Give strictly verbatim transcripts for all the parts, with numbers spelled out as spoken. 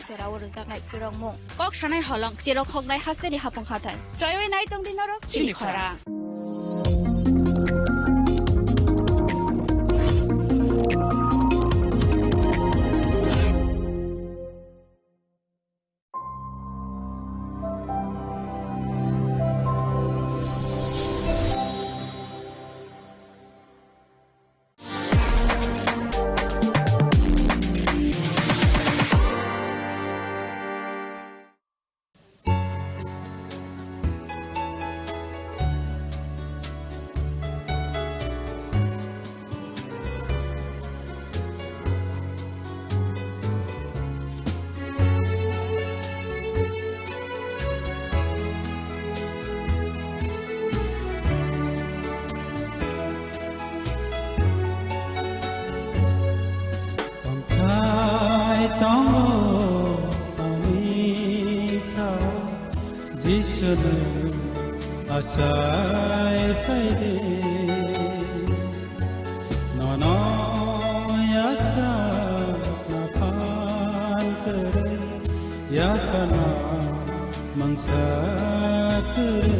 Chorao rwjaknai phirokmung. Kok sanai holong, cherok hoknai hasteni hapung hathai. Choiwi nai tongdi norok chini khorang. Tongthai tongo ani khao, Jisu nwng achai phaidi. Nono yasa naphan kwrwi, yaphana mangsa kwrwi.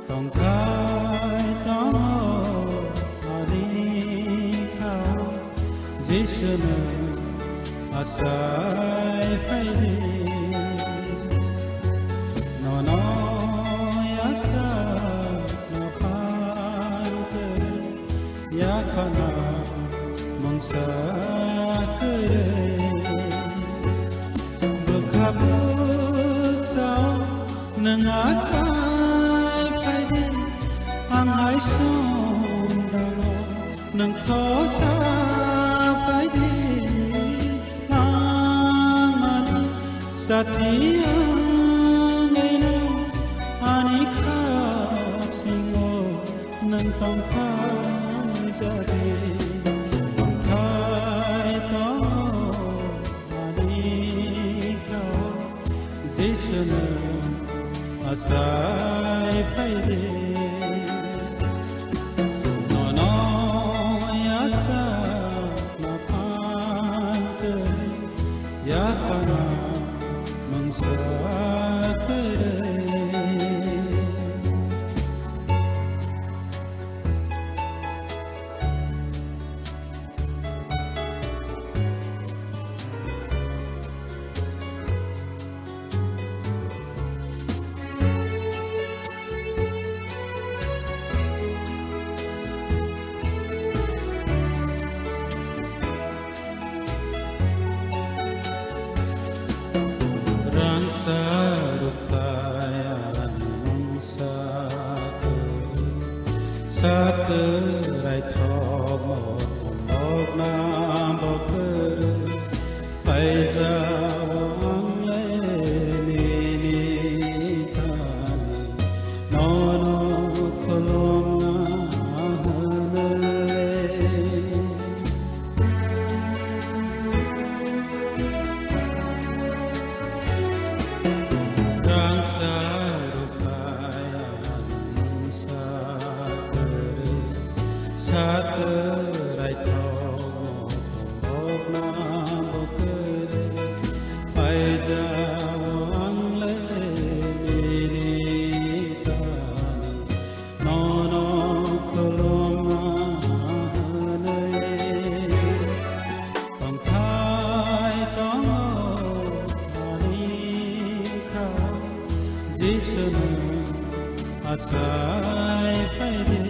Tongthai tongo ani khao, Jisu nwng achai phaidi. Nono yasa naphan kwrwi, yaphana mangsa kwrwi. Bwkha bwkha nwng achai phaidi, ang hai songdano nwng khosa phaidi. Langmani sati wngwi nwng ani khapsingo nwng tongthai jadi. Tongthai tongo ani khao, Jisu nwng achai phaidi. Nono yasa naphan kwrwi, yaphana mangsa kwrwi. Rangsa rukthai ani mungsa kwrwi, satwrai thokno tongthokna bo kwrwi. Paijao ang le nini thani, nono khulumna hwnwi. Rangsa rukthai ani mungsa kwrwi, satwrai thokno tongthokna bo kwrwi. Paijao ang le nini thani, nono khulumna hwnwi. Tongthai tongo ani khao, Jisu nwng achai phaidi.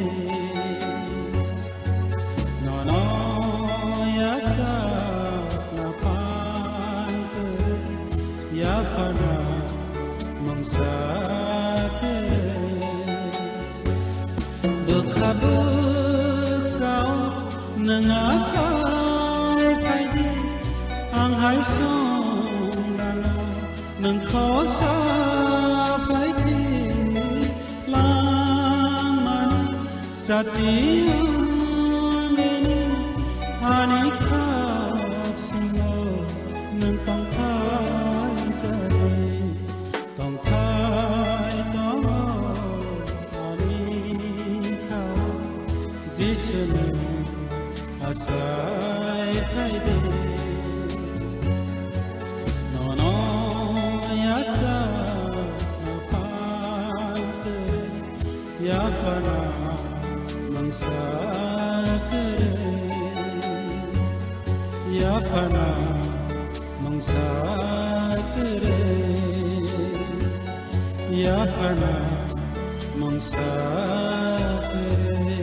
Nono yasa naphan kwrwi, yaphana mungsa kwrwi. Bwkha bwkha nwng achai phaidi, ang hai songdano nwng khosa phaidi. Langmani sati wngwi ani khapsingo nwng tongthai jadi. Tongthai tongo ani khao, Jisu nwng achai phaidi. Yaphana mungsa kwrwi, yaphana mungsa kwrwi, yaphana mungsa kwrwi.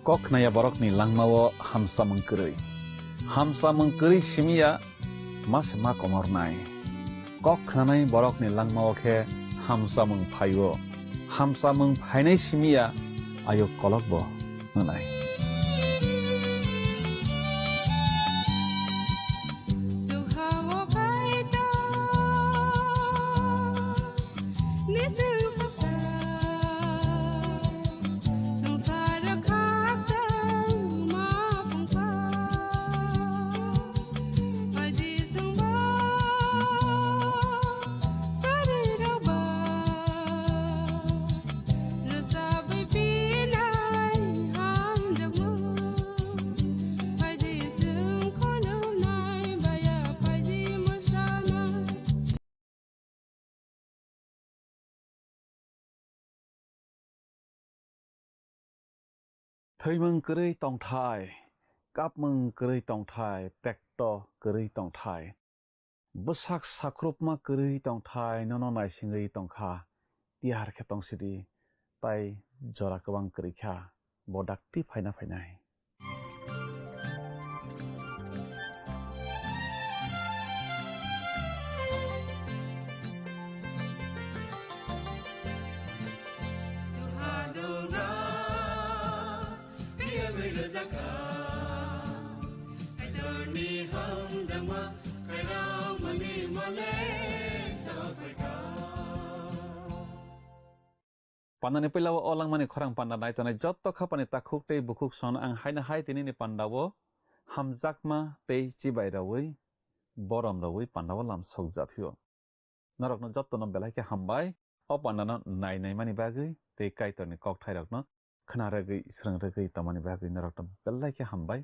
Kok khnaya borokni langmao hamsamung kwrwi. Hamsamung kwrwi simiya ma se ma komornai. Kok khnanai borokni langmao khe hamsamung phaio. Hamsamung phainai simiya ayuk kolokbo wngnai. Thwimung kwrwi tongthai, kapmung kwrwi tongthai, pekto kwrwi tongthai. Bwsak sakrupma kwrwi tongthai, nono naisingwi tongkha, tiyar khe tongsidi, tai jora kwbang kwrwi kha, bo dakti phaina phainai. Pandani puila o langmani khorang panda nai tongnai jotto khapani takhuk tei bukhuk son ang haino hai tinini pandao hamjakma tei chibai rawi, borom rawi pandao lam sokjaphio. Norokno jottono belai khe hambai o pandano nai naimani bagwi tei Kaitorni kokthairokno khna rwgwi, srwng rwgwi tongmani bagwi norokno belai khe hambai.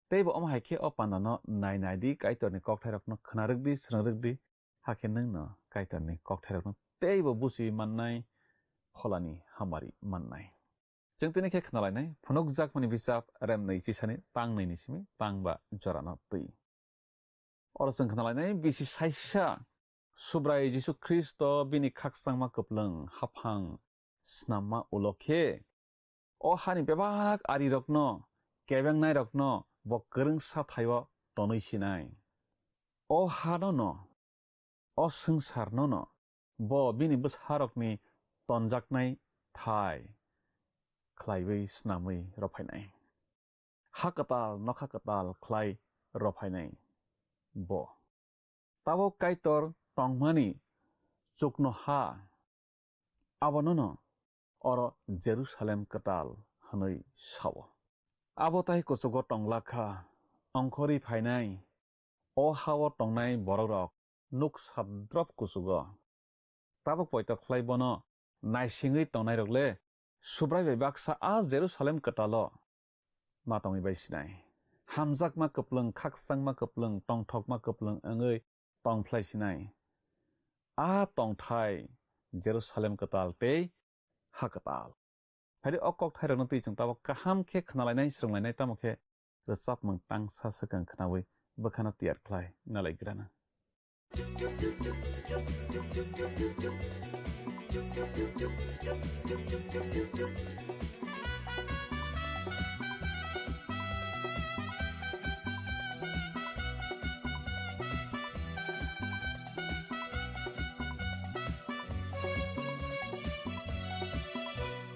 Teibo omo hai khe o pandano nai nai di, Kaitorni kokthairokno khna rwk di, srwng rwk di, hakhe nwngno Kaitorni kokthairokno teibo buchi mannai, pholani hamari mannai. Chwng tini khe khnalainai phunukjakmani bichap Remnwi chisani tang nwi ni simi tang ba jorano twi. Oro chwng khnalainai bisi saisa Subrai Jisu Khristo bini khakchangma kwplwng haphang snamma ulo khe, o hani bebak arirokno, kebengnairokno bo kwrwngsa thaio tonwi sinai. O hanono, o swngcharnono bo bini bwsarokni tonjaknai thai khlaiwi snamwi rwphainai. Ha kwtal, nokha kwtal khlai rwphainai bo. Tabuk Kaitor tongmani chuknoha, abonono oro Jerusalem kwtal hwnwi sao. Abo tai kuchugo tongla kha, ongkhorwi phainai, o ha-o tongnai borokrok nuk sadrop kuchugo. Tabuk poito khlai bono naisingwi tongnairok le Subrai bai baksa a Jerusalem kwtalo ma tongwi bai sinai. Hamjakma kwplwng, khakchangma kwplwng, tongthokma kwplwng wngwi tong phlai sinai. A tongthai Jerusalem kwtal tei ha kwtal. Phaidi o kokthairokno twi chwng tabuk kaham khe khnalainai, srwnglainai, tamo khe rwchapmung tangsa swkang khnaui bwkhano tiyar khlai nalaigrana.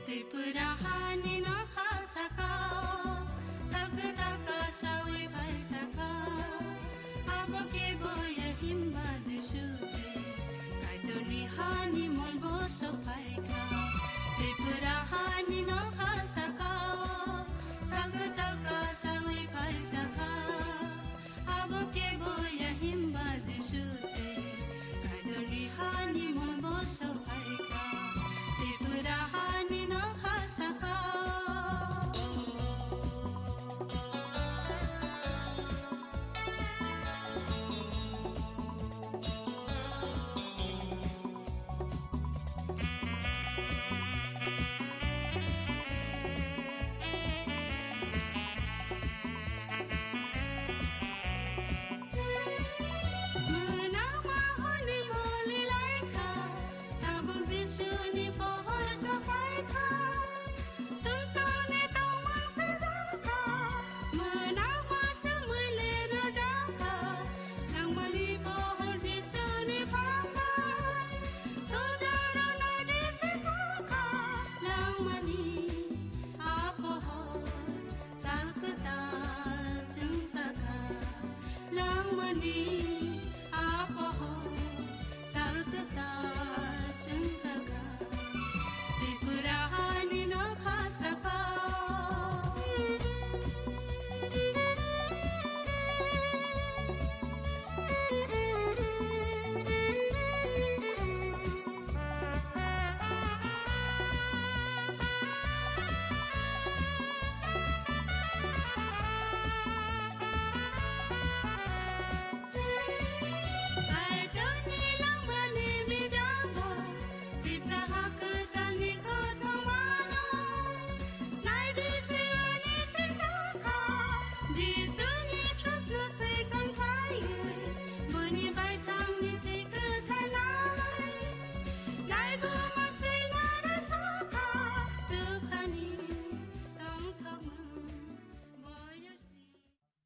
Tripura hani nokha sakao, salkwtal kasaui phai sakao, abo kebo ya himba Jisu se, Kaitorni hani molbo sokphaikha. Tripura hani nokha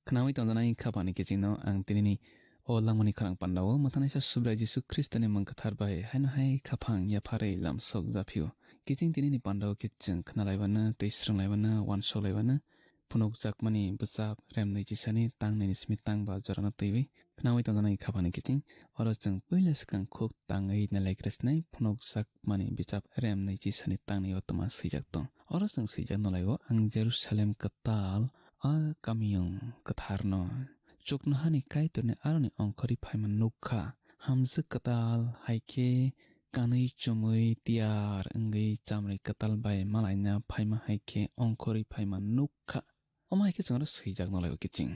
Khnaui tongjanai khaphangni kichingno ang tinini o langmani khorang pandao mwthanaisa Subrai Jisu Khristoni mung kwthar bai haino hai khaphang yapharwi lamsok japhio. Kiching tinini pandao khe chwng khnalaibana tei swrwnglaibana uansukhlaibana phunukjakmani bwchap rem nwi chisani tang nini simi tang ba jorano twiwi khnaui tongjanai khaphangni kiching. Oro chwng puila swkang khuk tangwi nalaikrasnai phunukjakmani bwchap rem nwi chisani tang nwi o twma swijak tong. Oro chwng swijak nalaio, ang Jerusalem kwtal a kamiyung kwtharno chuknohani Kaitorni aroni ongkhorwi phaima nuk kha. Hamjwk kwtal hai khe kanwi chumui tiyar wngwi chamrwi kwtal bai malaina phaima hai khe ongkhorwi phaima nuk kha. Omo hai khe chwng oro swijak nalaio kiching.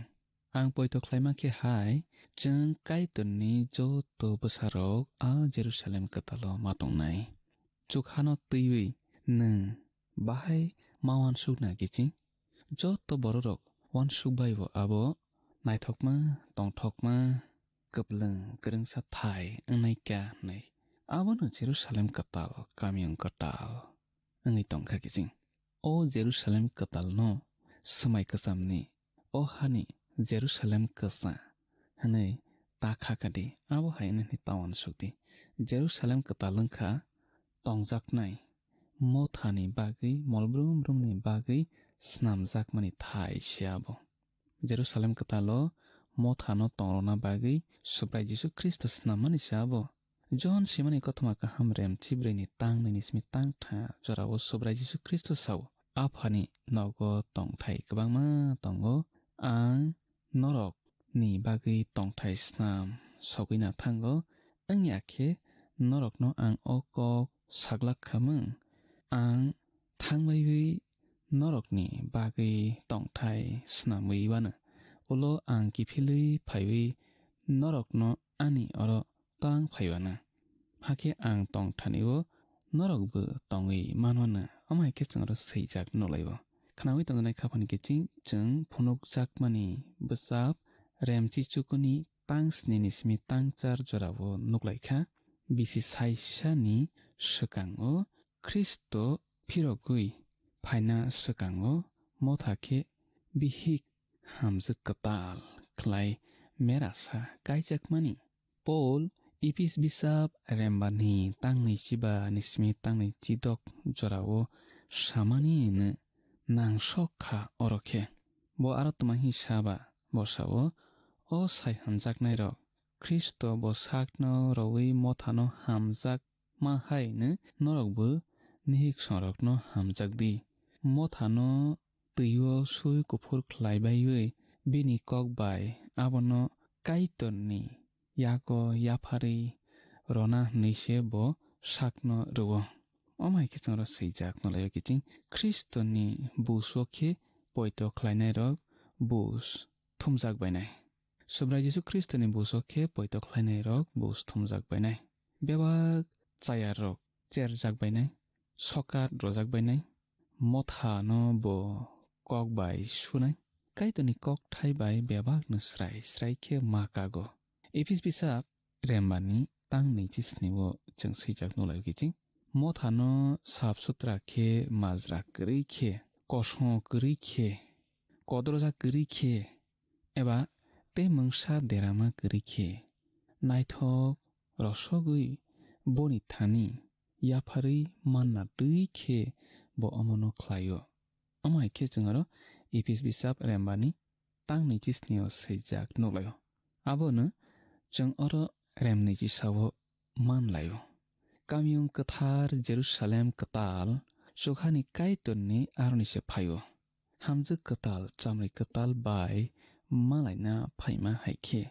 Ang poito khlaima khe hai, chwng Kaitorni joto bwsarok a Jerusalem kwtalo ma tongnai. Chukhano twiwi nwng bahai ma uansukna kiching? Joto bororok uansuk baibo abo naithokma, tongthokma, kwplwng kwrwngsa thai wngnai kha hwnwi. Abono Jerusalem kwtal, kamiyung kwtal wngwi tongkha kiching. O Jerusalem kwtalno swmai kwchamni, o hani Jerusalem kwsa hwnwi ta kha kadi, abo hai hwnwi ta uansukdi. Jerusalem kwtal wngkha tongjaknai mothani bagwi, mol brum brumni bagwi snamjakmani thai se abo. Jerusalem kwtalo mothano tongrwna bagwi Subrai Jisu Khristo snammani se abo. Johon simani kothoma kaham rem chibrwini tang nini simi tang tha jorao Subrai Jisu Khristo sao, Aphani nogo tongthai kwbangma tongo, ang norokni bagwi tongthai snam sogwi na thango, wngya khe norokno ang o kok saglak khamung. Ang thangbaiwi norokni bagwi tongthai snamwi uanw, ulo ang kiphilwi phaiwi norokno ani oro twlang phaiuanw. Hakhe ang tongthani-o norokbo tongwi manwano. Omo hai khe chwng oro swijak nuklaio. Khnaui tongjaknai khaphani kiching chwng phunukjakmani bwchap remchichukuni tang snini simi tang char jorao nuklaikha. Bisi saisani swkango Khristo phirogwi phaina swkango motha khe bihik hamjwk kwtal khlai merasa kaijakmani. Paul Ephes bisap rembani tangni chiba ni simi tangni chidok jorao samani hwnwi nangsok kha oro khe. Bo aro tma hwnwi sa ba? Bo sao, "O sai hamjaknairok, Khristo bo sakno rowi mothano hamjakma hai hwnwi norokbo nihik songrokno hamjak di." Mothano twi-o sui kuphur khlai baiwi bini kok bai abono Kaitorni yago yapharwi rwna hwnwi se bo sakno rw-o. Omo hai khe chwng oro swijak nulaio kiching, Khristoni buso khe poito khlainairok bus thumjak bainai. Subrai Jisu Khristoni buso khe poito khlainairok bus thumjak bainai. Bebak chayarrok cherjak bainai, sokat rwjak bainai, mothano bo kok bai sunai, Kaitorni kokthai bai bebakno srai srai khe ma kago. Ephes bisap rembani tang nui chisni-o chwng swijak nulaio kiching, mothano sap sutra khe majra kwrwi khe, koso kwrwi khe, kodroja kwrwi khe, eba tei mungsa derama kwrwi khe, naithok rosogwi boni thani yapharwi manna twi khe bo omono khlaio. Omo hai khe chwng oro Ephes bisap rembani tang nui chisni-o swijak nuklaio. Abono chwng oro rem nui chisao manlaio. Kamiyung kwthar Jerusalem kwtal chukhani Kaitorni aroni se phaio. Hamjwk kwtal, chamri kwtal bai malaina phaima hai khe.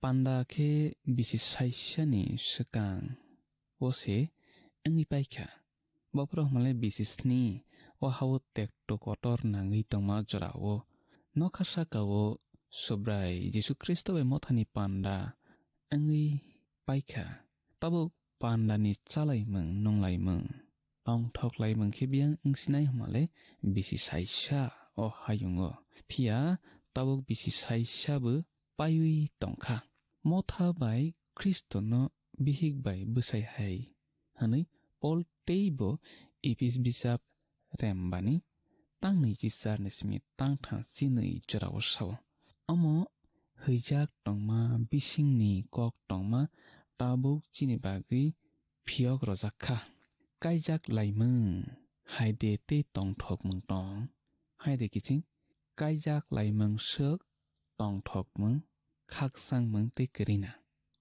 Panda khe bisi saisani swkang o se wngwi paikha. Bophuru hwnmale bisi sni o ha-o tekto kotor nangwi tongma jorao nokha saka-o Subrai Jisu Khristo bai mothani panda wngwi paikha. Tabuk pandani chalaimung, nunglaimung, tongthoklaimung khe biyang wngsinai hwnmale bisi saisa o hayungo. Phiya tabuk bisi saisa bo paiwi tongkha. Motha bai Khristono bihik bai bwsai hai, hwnwi Pol teibo Ephes bisap rembani tang nui chi charni simi tang thang chi nui jorao sao. Omo hwijak tongma bisingni kok tongma tabuk chini bagwi phiyok rojak kha. Kaijak laimung hai de tei tongthokmung tong? Hai de kiching, kaijak laimung swk tongthokmung, khakchangmung tei kwrwina.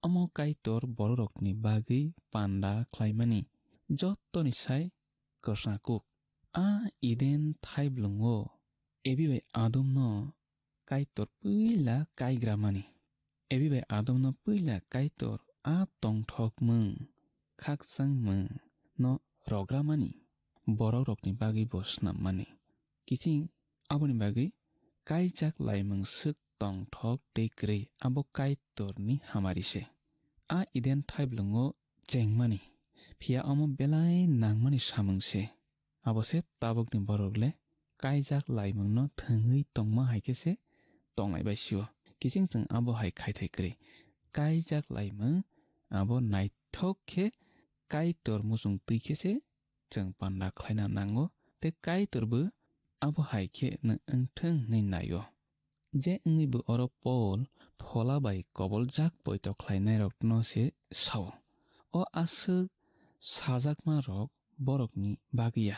Omo Kaitor bororokni bagwi panda khlaimani jotoni sai kwsna kuk. A Eden thaiblwngo Ebi bai Adomno Kaitor puila kaigramani. Ebi bai Adomno puila Kaitor a tongthokmung, khakchangmung no rogramani borokrokni bagwi bo snammani. Kiching aboni bagwi kaijak laimung swk tongthok tei kwrwi abo Kaitorni hamari se. A Eden thaiblwngo chengmani, phiya omo belai nangmani samung se. Abo se tabukni borok le kaijak laimungno thwngwi tongma hai khe se tonglai bai sio. Kiching chwng abo hai khai thai kwrwi. Kaijak laimung abo naithok khe Kaitor muchung twi khe se chwng panda khlaina nango, tei Kaitor bo abo hai khe wng thung hwnwi naio. Je wngwi bo oro Pol phola bai koboljak poito khlainairokno se sao. O aswk sajakmarok borokni bagwi ya.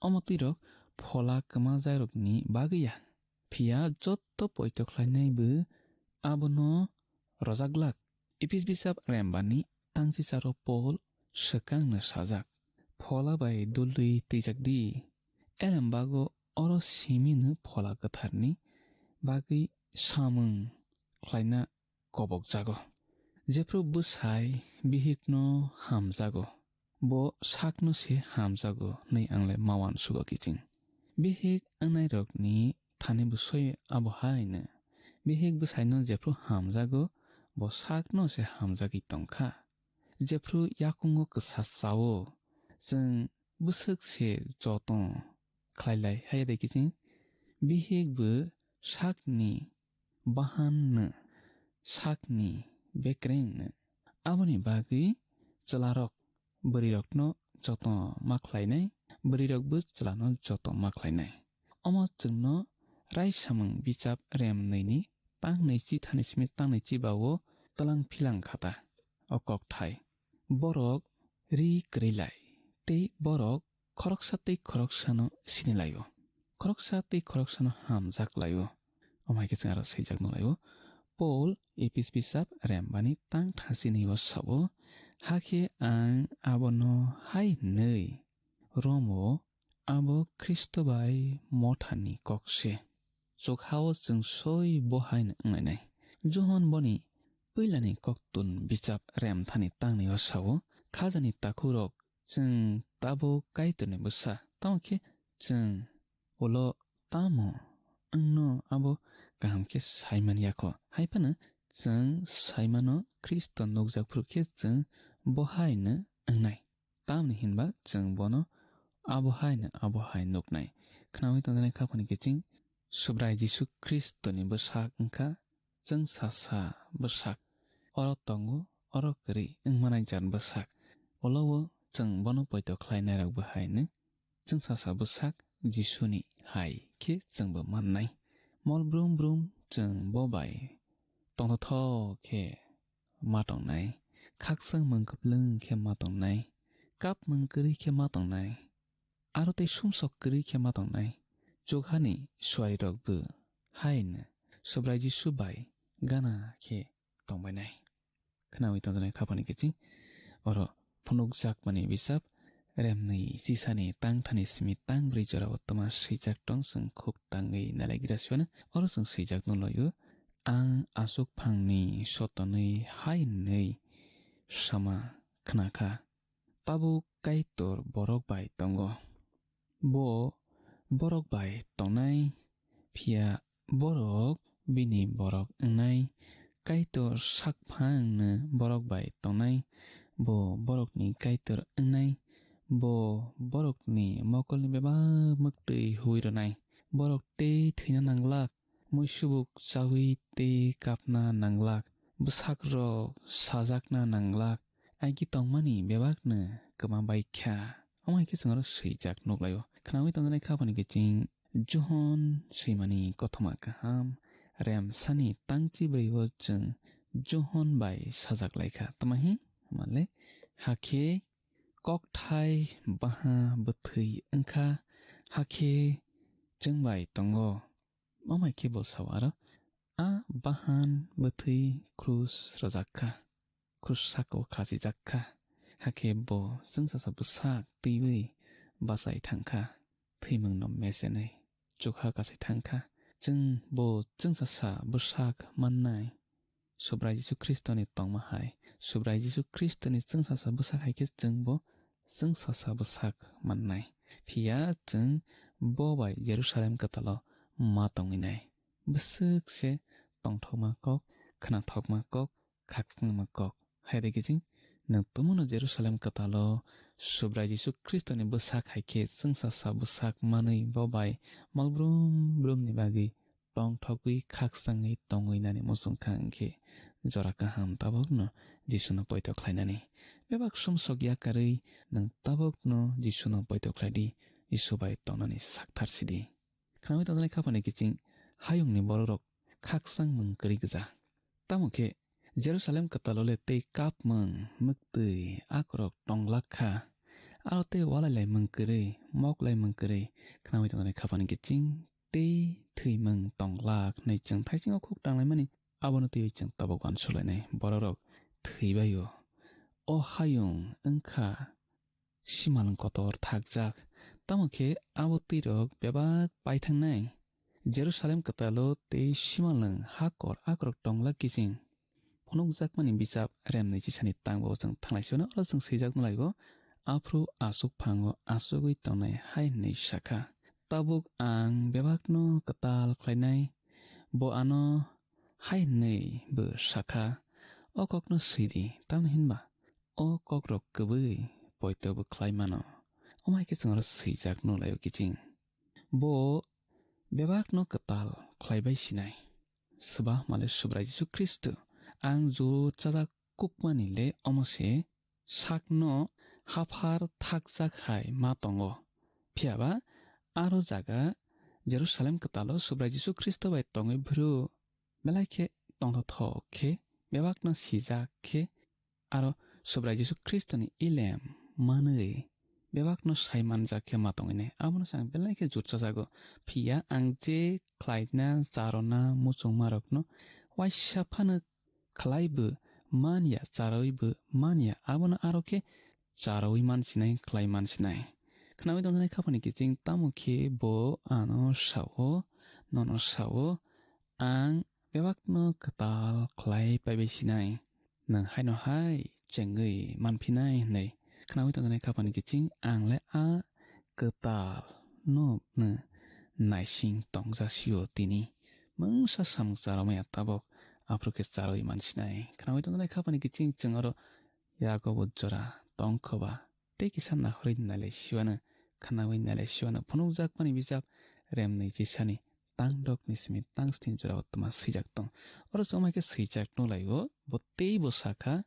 Omo twirok phola kwmajakrokni bagwi ya. Phiya jotto poito khlainai bo abono rojak glak. Epis bisap rembani tangchicharo Pol swkangno sajak, phola bai dulwi twijak di. Elembago oro simino phola kwtharni bagwi samung khlaina kobokjago. Jephru bwsai bihikno hamjago, bo sakno se hamjago hwnwi ang le ma uansugo kiching. Bihik wngnairokni thani bwsoi abo haino. Bihik bwsaino jephru hamjago, bo sakno se hamjagwi tongkha. Jephru yakungo kwsa chao, chwng bwswk se joto khlailai. Haiya de kiching, bihik bo sakni bahanno, sakni bekrengno. Aboni bagwi chwlarok bwrwirokno joto ma khlainai, bwrwirokbo chwlano joto ma khlainai. Omo chwngno Raisamung bichap rem nwini tang nwichi thani simi tang nwichi bao tlang philang khata. O kokthai. Borok ri kwrwi lai, tei borok khoroksa tei khoroksano sini laio, khoroksa tei khoroksano hamjak laio. Omo hai khe chwng aro swijak nung laio. Pol Epis bisap rembani tang thasini o sabo, hakhe ang abono hai hwnwi romo, abo Khristo bai mothani kok se. Chukha-o chwng soi bo hai hwnwi wnglainai. Johon boni puilani koktun bichap rem thani tangni o sao, khajani takhukrok, chwng tabuk Kaitorni bwsa, tamo khe chwng ulo tamo wngno abo kaham khe sai man ya kho. Hai phano chwng sai mano Khristo nukjak phuru khe chwng bo hai hwnwi wngnai. Tamni hinba chwng bono abo hai no abo hai nuknai. Khnaui tongjaknai kha phani kiching Subrai Jisu Khristoni bwsak wngkha chwng sasa bwsak. Oro tongo, oro kwrwi wngmani jan bwsak. Ulo-o chwng bono poito khlainairok bo hai no chwng sasa bwsak Jisuni hai khe chwngbo mannai. Mol brum brum chwng bo bai tongthok khe ma tongnai, khakchangmung kwplwng khe ma tongnai, kapmung kwrwi khe ma tongnai, aro tei sumsok kwrwi khe ma tongnai. Chukhani suarirokbo hai hwnwi Subrai Jisu bai gana khe tongbainai. Khnaui tongjaknai kha phani kiching oro phunukjakmani bisap remnwi chisani tang thani simi tang brwi jorao twma swijak tong, chwng khuk tangwi nalaigra siphano oro chwng swijak nuklo-o, "Ang aswk phangni sotonwi hai hwnwi sama khna kha, 'Tabuk Kaitor borok bai tongo. Bo borok bai tongnai, phiya borok bini borok wngnai. Kaitor sakphangno borok bai tongnai, bo borokni Kaitor wngnai. Bo borokni mokolni bebak mwktwi huui rwnai. Borok tei thwina nanglak, muisubuk chaui tei kapna nanglak, bwsakrok sajakna nanglak, aiki tongmani bebakno kwma bai kha." Omo hai khe chwng oro swijak nuklaio. Khnaui tongjaknai kha phani kiching Johon swimani kothoma kaham remsani tangchibrwi o chwng Johon bai sajak lai kha. Tamo hi? Hwnmale, hakhe kokthai baha bwthwi wngkha, hakhe chwng bai tongo. Omo hai khe bo sao aro, a bahan bwthwi krus rwjak kha, krus saka o khachijak kha, hakhe bo chwngsasa bwsak twiwi bachai thang kha, thwimungno mechenwi chukha kachai thang kha. Chwng bo chwngsasa bwsak mannai. Subrai Jisu Khristoni tongma hai, Subrai Jisu Khristoni chwngsasa bwsak hai khe chwngbo chwngsasa bwsak mannai. Phiya chwng bo bai Jerusalem kwtalo ma tongwi nai. Bwswk se tongthokma kok, khnathokma kok, khakchangma kok. Hai de kiching, nwng tumuno Jerusalem kwtalo Subrai Jisu Khristoni bwsak hai khe chwngsasa bwsak manwi bo bai malbrum brumni bagwi tongthogwi khakchangwi tongwi nani muchung kha, hwnkhe jora kaham tabukno Jisuno poito khlainani. Bebak sumsok yakarwi nwng tabukno Jisuno poito khlaidi, Jisu bai tongnani sakthar sidi. Khnawi tongjaknai khaphani kiching hayungni bororok khakchangmung kwrwi gwja. Tamo khe Jerusalem kwtalo le tei kapmung, mwktwi, akorok tonglak kha. Aro tei walailaimung kwrwi, moklaimung kwrwi khnawi tongjaknai khaphani kiching tei thwimung tonglak hwnwi chwng thaisingo khuk tanglaimani, abono twiwi chwng tabuk uansukhlainai. Bororok thwibai-o. O hayung wngkha simalwng kotor thakjak. Tamo khe abo twirok bebak paithangnai. Jerusalem kwtalo tei simalwng hakor akorok tonglak kiching. Phunukjakmani bichap remnwi chisani tangbo chwng thanglai sino oro chwng swijak nulaibo. Aphuru aswk phango aswgwi tongnai hai hwnwi sakha, "Tabuk ang bebakno kwtal khlainai." Bo ano hai hwnwi bo sakha, "O kokno swidi, tamni hinba o kokrok kwbwi poito bo khlai mano." Omo hai khe chwng oro swijak nulaio kiching. Bo bebakno kwtal khlaibai sinai. Swbahmale Subrai Jisu Khristo, ang jur chajak kukmani le omo se, sakno haphar thakjak hai ma tongo. Phiyaba aro jaga Jerusalem kwtalo Subrai Jisu Khristo bai tongwi bwrwi belai khe tongthothok khe, bebakno sijak khe, aro Subrai Jisu Khristoni ilem manwi bebakno sai manjak khe ma tongwi nai. Abono se ang belai khe jurchajago. Phiya ang je khlaina, charwna, muchungmarokno waisa phano khlaibo man ya, charwibo man ya, abono aro khe charwi man sinai, khlai man sinai. Khnawi tongjaknai khaphani kiching tamo khe bo ano sao, nono sao, "Ang bebakno kwtal khlai paibai sinai, nwng haino hai chengwi manphinai," hwnwi. Khnawi tongjaknai khaphani kiching ang le a kwtal no naising tongjasio tini. Mungsa samung charwmaya tabuk, aphuru khe charwi mansinai. Khnawi tongjaknai khaphani kiching chwng oro yago bo jora tongkhoba. Tei kisa nahorwi nailai siwano, khnawi nailai siwano phunukjakmani bijap remnwi chisani tangdokni simi tangsni jorao twma swijak tong. Oro chwng hai khe swijak nulaio, bo tei bo sakha,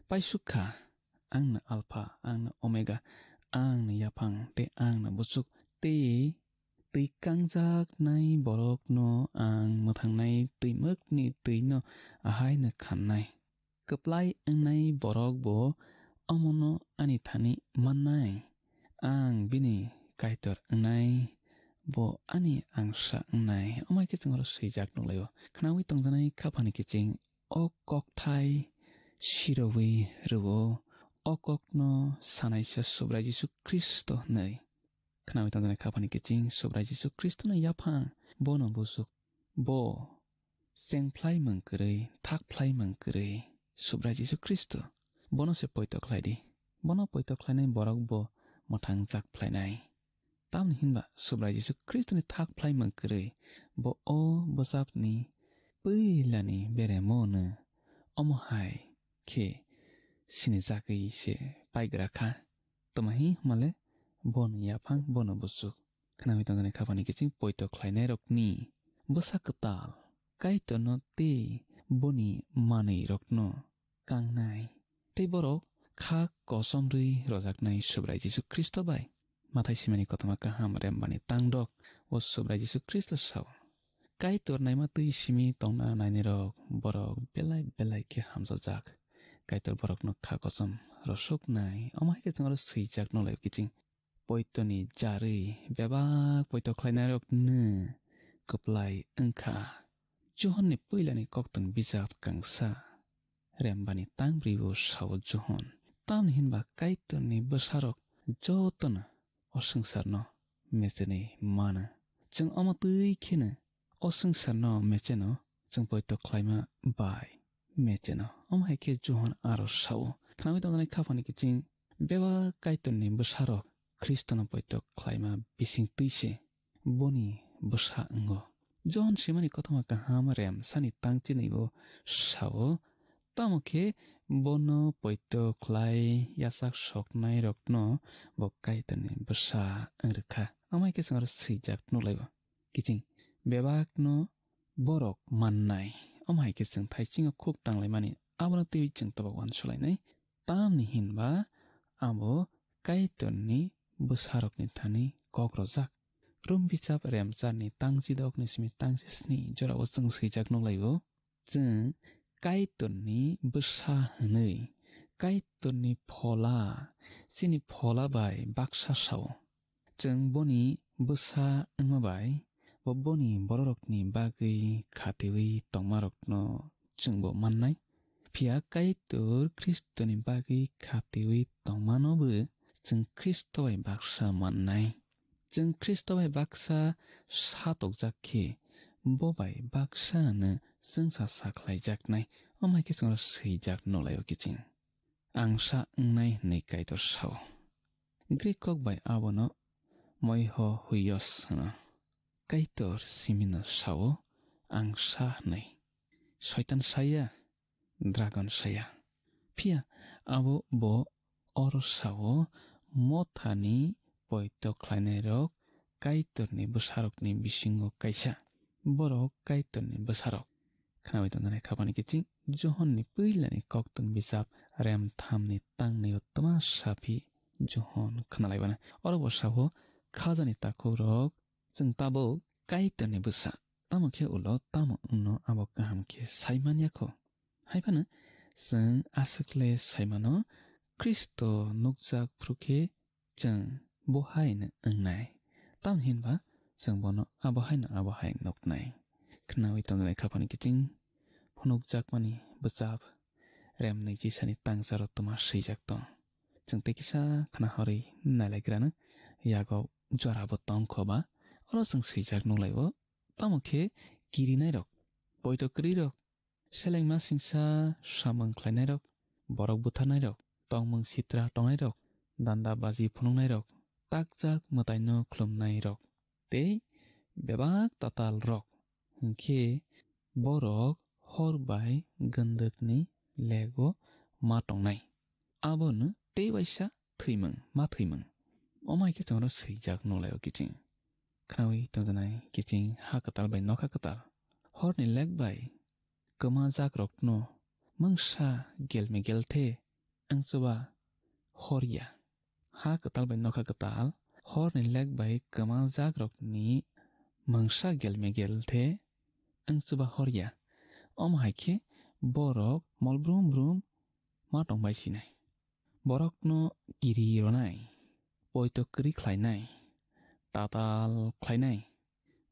"Paisuk kha, ang no Alpha, ang no Omega, ang no yaphang tei ang no buchuk, tei twi kangjaknai borokno ang mwthangnai twimwkni twino ahai no khannai. Kwplai wngnai borok bo omono ani thani mannai. Ang bini Kaitor wngnai, bo ani angsa wngnai." Omo hai khe chwng oro swijak nukhlaio. Khnawi tongjaknai khaphani kiching o kokthai sirowi rwo, o kokno sanaisa Subrai Jisu Khristo hwnwi. Khnawi tongjaknai khaphani kiching Subrai Jisu Khristono yaphang, bono buchuk, bo chengphlai mung kwrwi, thakphlai mung kwrwi, Subrai Jisu Khristo. Bono se poito khlai di. Bono poito khlainai borok bo mwthang jak phlainai. Tamni hinba Subrai Jisu Khristoni thakphlai mung kwrwi bo o bwsapni puilani beremo no omo hai khe sinijagwi se paigra kha. Tamo hi hwnmale bono yaphang, bono buchuk. Khnawi tongjaknai khaphani kiching poito khlainairokni bwsa kwtal Kaitorno tei boni manwirokno kangnai. Tei borok kha kochomrwi rojaknai Subrai Jisu Khristo bai. Mathai simani kothoma kaham rembani tangdok o Subrai Jisu Khristo sao, Kaitor naima twi simi tongna nainai rok borok belai belai khe hamjajak. Kaitor borokno kha kosom rosoknai, omo hai khe chwng aro swijak nukhlaio kiching. Poitoni jarwi bebak poito khlainairokno kwplai wngkha. Johonni puilani koktwng bijap kangsa rembani tangbrwi o sao Johon. Tamni hinba Kaitorni bwsarok jotono o swngcharno mechenwi mano. Chwng omo twi kheno o swngcharno mecheno chwng poito khlaima bai mecheno. Omo hai khe Johon aro sao. Khnaui tongjaknai khaphani kiching bebak Kaitorni bwsarok Khristono poito khlaima bising twi se boni bwsa wngo. Johon simani kothoma kaham remsani tangchinwi bo sao, tamo khe bono poito khlai yachak soknairokno bo Kaitorni bwsa wng rwkha. Omo hai khe chwng aro swijak nukhlaibo. Kiching bebakno borok mannai. Omo hai khe chwng thaisingo khuk tanglaimani, abono twiwi chwng tobok uansukhlainai. Tamni hinba abo Kaitorni bwsarokni thani kok rwjak. Rom bichap remcharni tangchi dokni simi tangchi sni jorao chwng swijak nukhlaio. Chwng Kaitorni bwsa hwnwi, Kaitorni phola, chini phola bai baksa sao. Chwng boni bwsa wngma bai, bo boni bororokni bagwi khatiwi tongmarokno chwngbo mannai. Phiya Kaitor Khristoni bagwi khatiwi tongmanobo chwng Khristo bai baksa mannai. Chwng Khristo bai baksa satokjak khe, bo bai baksa hwnwi chwngsa sakhlaijaknai. Omo hai khe chwngno swijak nukhlaio kiching. Ang sa wngnai hwnwi Kaitor sao. Grik kok bai abono moiho huios hwno. Kaitor simino sao, ang sa hwnwi. Soitan saya, dragon saya. Phiya abo bo oro sao, mothani poito khlainairok Kaitorni bwsarokni bisingo kaisa. Borok Kaitorni bwsarok. Khnaui tongjaknai khaphani kiching Johonni puilani koktwng bijap rem thamni tangnio twma saphi Johon khnalaibana. Oro bo sao, khajani takhukrok, chwng tabuk Kaitorni bwsa. Tamo khe ulo tamo wngno abo kaham khe sai man ya kho. Hai phano chwng aswk le sai mano, Khristo nukjak phru khe chwng bo hai no wngnai. Tamni hinba chwng bono abo hai no abo hai nuknai. Khnaui tongjaknai khaphani kiching phunukjakmani bwchap rem nwi chisani tangcharo twma swijak tong. Chwng tei kisa khna horwi nailaigrano yago jora bo tong kho ba, oro chwng swijak nukhlai-o. Tamo khe kirinairok, poito kwrwirok, selengma singsa samung khlainairok, borok butharnairok, tongmung sitra tongnairok, danda baji phunuknairok, takjak mwtaino khulumnairok, tei bebak tatalrok. Hinkhe borok hor bai gwndwkni lego ma tongnai. Abono tei waisa thwimung, ma thwimung. Omo hai khe chwngno swijak nukhlai-o kiching. Khnaui tongjaknai kiching ha kwtal bai nokha kwtal. Horni lek bai kwma jakrokno mungsa gelmegel the wngchuba hor ya. Ha kwtal bai nokha kwtal, horni lek bai kwma jakrokni mungsa gelmegel the wngchuba hor ya. Omo hai khe borok mol brum brum ma tongbai sinai. Borokno kiri rwnai, poito kwrwi khlainai, tatal khlainai,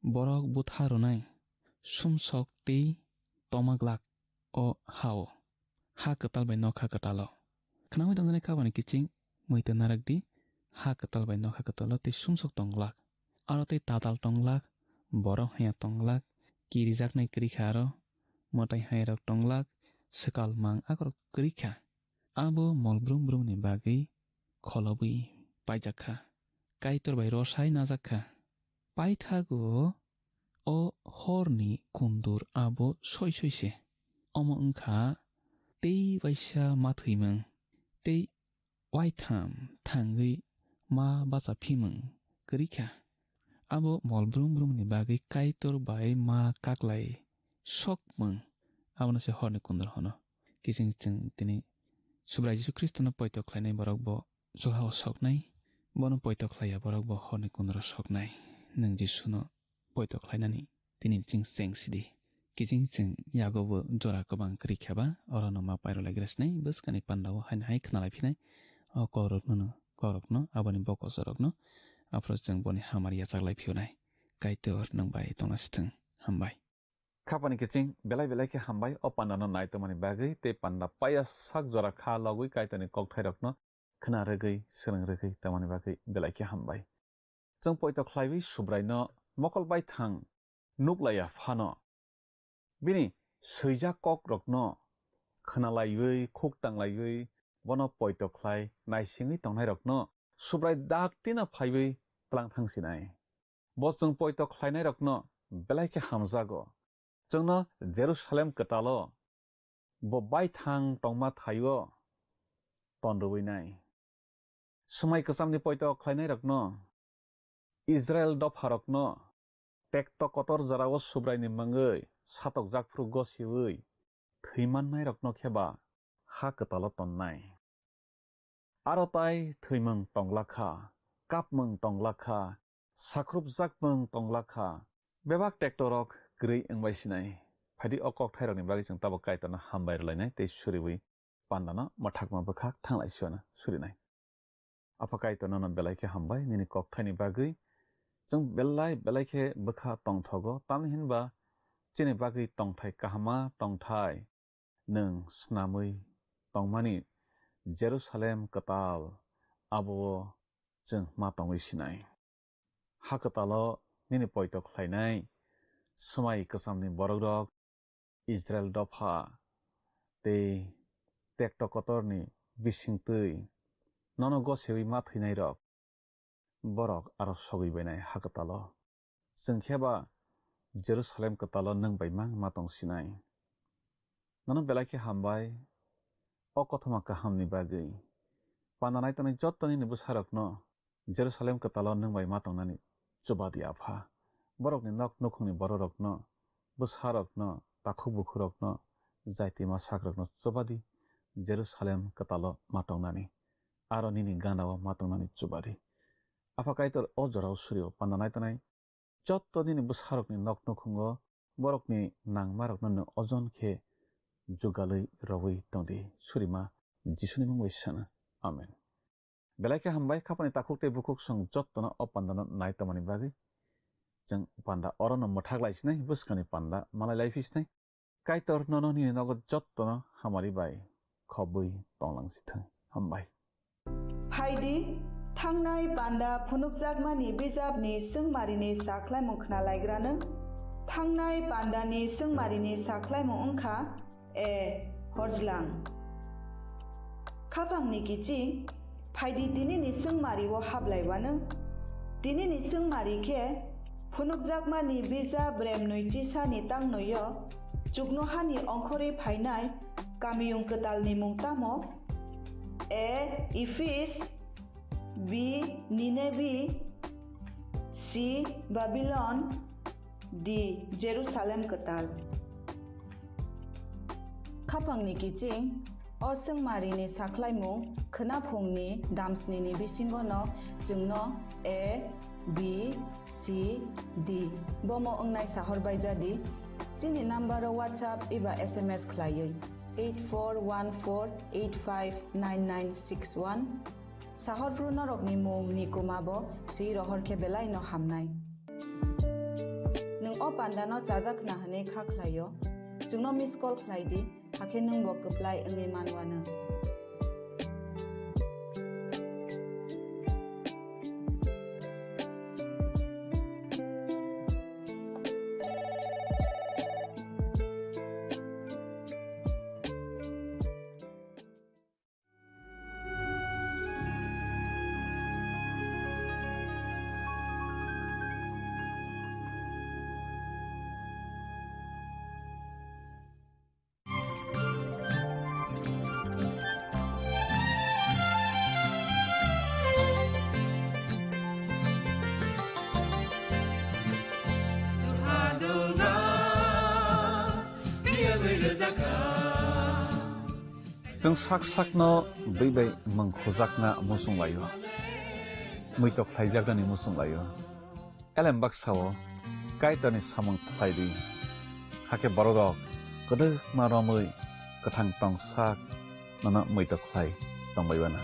borok butha rwnai, sumsok tei toma glak o ha-o, ha kwtal bai nokha kwtalo. Khnaui tongjaknai khabani kiching muitu narak di, ha kwtal bai nokha kwtalo tei sumsok tong glak. Aro tei tatal tong glak, borok haiya tong glak, kirijaknai kwrwi kha aro, mwtai hairok tong glak, swkal mang akorok kwrwi kha. Abo mol brum brumni bagwi kholobwi paijak kha. Kaitor bai rosai najak kha. Paithago o horni kundur abo soi soi se. Omo wngkha tei waisa ma thwimung, tei waitham thangwi ma bacha phimung kwrwi kha. Abo mol brum brumni bagwi Kaitor bai ma kaklai sokmung, abono se horni kundur hono. Kiching chwng tini Subrai Jisu Khristono poito khlainai borok bo chuhao soknai, bono poito khlaiya borok bo horni kunduro soknai. Nwng Jisuno poito khlainani tini chwng cheng sidi. Kiching chwng yago bo jora kwbang kwrwi khe ba, oro no ma pairw lai gra sinai, bwskani panda o haino hai khna lai phinai, o kokrokno no, kokrokno aboni bokosorokno, aphuru chwng boni hamari yachak lai phiyonai. Kaitor nwng bai tongna sithwng. Hambai. Khapani kiching belai belai khe hambai o panda no nai tongmani bagwi tei panda paiya sak jora kha logwi Kaitorni kokthairokno khna rwgwi, swrwng rwgwi tongmani bagwi belai khe hambai. Chwng poito khlaiwi Subraino mokol baithang nuklaiya phano, bini swijak kokrokno khna laiwi, khuk tang laiwi, bono poito khlai naisingwi tongnairokno Subrai dak tino phaiwi tlang thang sinai. Bo chwng poito khlainairokno belai khe hamjago. Chwngno Jerusalem kwtalo bo baithang tongma thaio ton rwui nai. Swmai kwchamni poito khlainairokno, Israel dopharokno tekto kotor jorao Subraini mungwi satokjak phuru gosiui thwi mannairokno khe ba ha kwtalo tonnai. Aro tai thwimung tongla kha, kapmung tongla kha, sakhrupjakmung tongla kha. Bebak tektorok kwrwi wngbai sinai. Phaidi o kokthairokni bagwi chwng tabuk Kaitorno hambai rwlainai tei suriui pandano mwthakma bwkhak thanglai siyano surinai. Apha Kaitor nono belai khe hambai nini kokthaini bagwi. Chwng belai belai khe bwkha tongthogo, tamni hinba chini bagwi tongthai kahama tongthai nwng snamwi tongmani Jerusalem kwtal, abo-o chwng ma tongwi sinai. Ha kwtalo nini poito khlainai swmai kwchamni borokrok, Israel dopha tei tekto kotorni bisingtwi nono goseui ma thwinairok, borok aro sogwi bainai ha kwtalo. Chwng khe ba Jerusalem kwtalo nwng bai mang ma tong sinai. Nono belai khe hambai o kothoma kahamni bagwi. Panda nai tongnai jotto nini bwsarokno Jerusalem kwtalo nwng bai ma tongnani chuba di, Apha. Borokni nok nukhungni bororokno, bwsarokno, takhuk bukhurokno, jaitima sakrokno chuba di, Jerusalem kwtalo ma tongnani, aro nini ganao ma tongnani chuba di. Apha Kaitor o jorao surio panda nai tongnai jotto nini bwsarokni nok nukhungo borokni nangmarokno nwng ojon khe jugalwi rwui tong di. Surima Jisuni mung bai sana. Amen. Belai khe hambai, khapani takhuk tei bukhuk song jottono o pandano nai tongmani bagwi. Chwng panda orono mwthak lai sinai, bwskangni panda malai lai phi sinai. Kaitor nono nini nogo jottono hamari bai khobwi tonglang sithwng. Hambai. Phaidi, thangnai panda phunukjakmani bijapni swngmarini sakhlaimung khna laigrano. Thangnai pandani swngmarini sakhlaimung wngkha A. Horjlang. Khapangni kiching, phaidi tinini swngmario hablaiwano. Tinini swngmari khe phunukjakmani bijap bremnwi chisani tangnoio chuknohani ongkhorwi phainai kamiyung kwtalni mung tamo? A. Ephis. B. Nineveh. C. Babilon. D. Jerusalem kwtal. Khapangni kiching, o swngmarini sakhlaimung khwnaphungni damsnini bisingono chwngno A, B, C, D bomo wngnai sahor bai jadi. Chini number o WhatsApp eba S M S khlaiwi eight four one four eight five nine nine six one. Sahorphru norokni mung ni kuma bo swi rohor khe belai no hamnai. Nwng o panda no chajak khna hwnwi kha khlaio, chwngno miss call khlai di, hakhe nwng bo kwplai wngwi manwano. Chwng sak sakno bwi bai mung khujakna muchung laio, muitok khlaijaknani muchung laio. Elem baksa-o Kaitorni samung khlai di. Hakhe bororok kwdwkma romwi kwthang tong sak nono muitok khlai tongbai mano.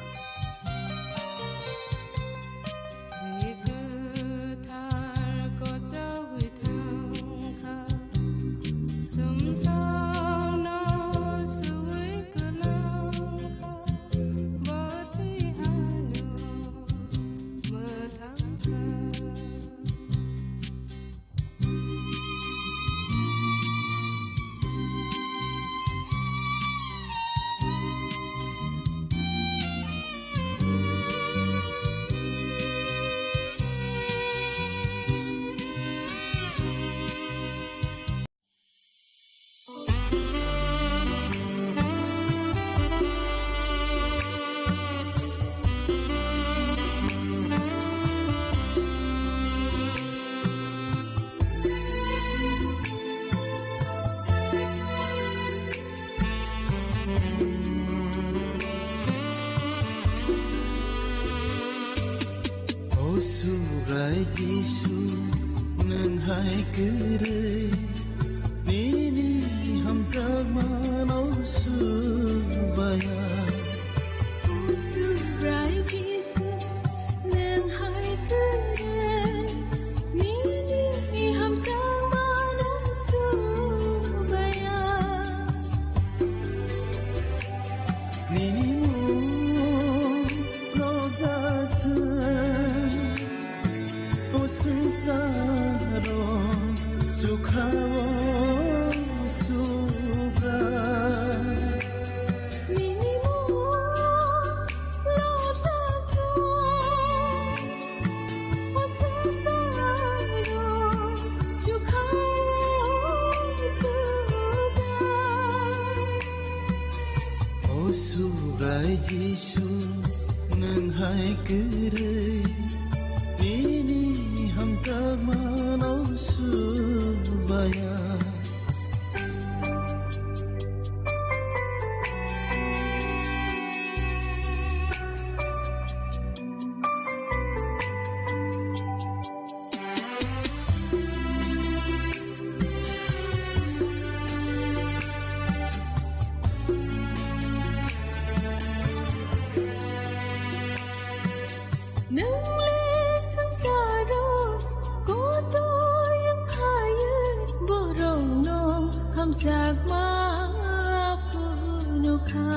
O Subrai Jisu, nwng hai kwrwi nini hamjakmano subaya. O Subrai Jisu, nwng hai kwrwi nini hamjakmano subaya. Nini mung rwjathwng, o swngcharo chukhao Subrai. Nini mung rwjathwng, O Subrai Jisu, nwng hai kwrwi nini hamjakmano subaya. Nwng le swngcharo kotoi wng phaiwi borokno hamjakma phunukha.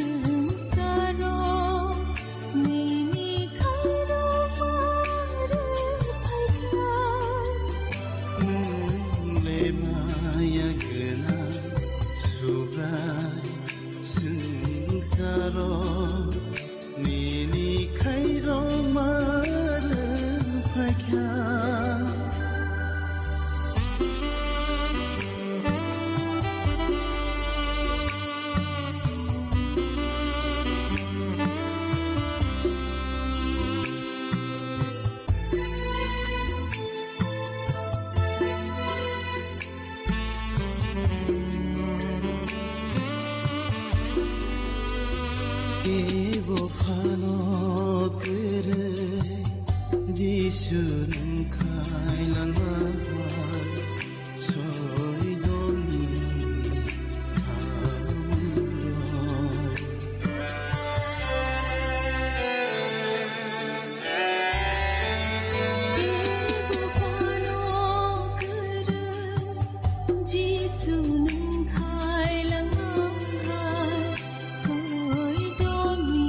Swngcharo nini khairokma rwphaikha. Nwng le maya gwnang Subrai, swngcharo nini khairokma rwphaikha. Kebo phano kwrwi Jisu nwng khailangma bai soidolni samungno. Jisu nwng khailangma bai soidolni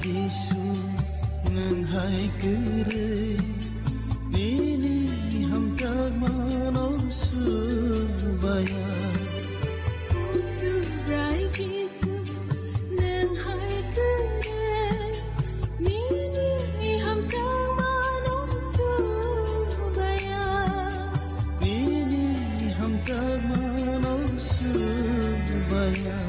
Jisu, nwng hai kwrwi nini hamjakmano subaya. Subrai Jisu, nwng hai kwrwi nini hamjakmano subaya. Nini hamjakmano subaya.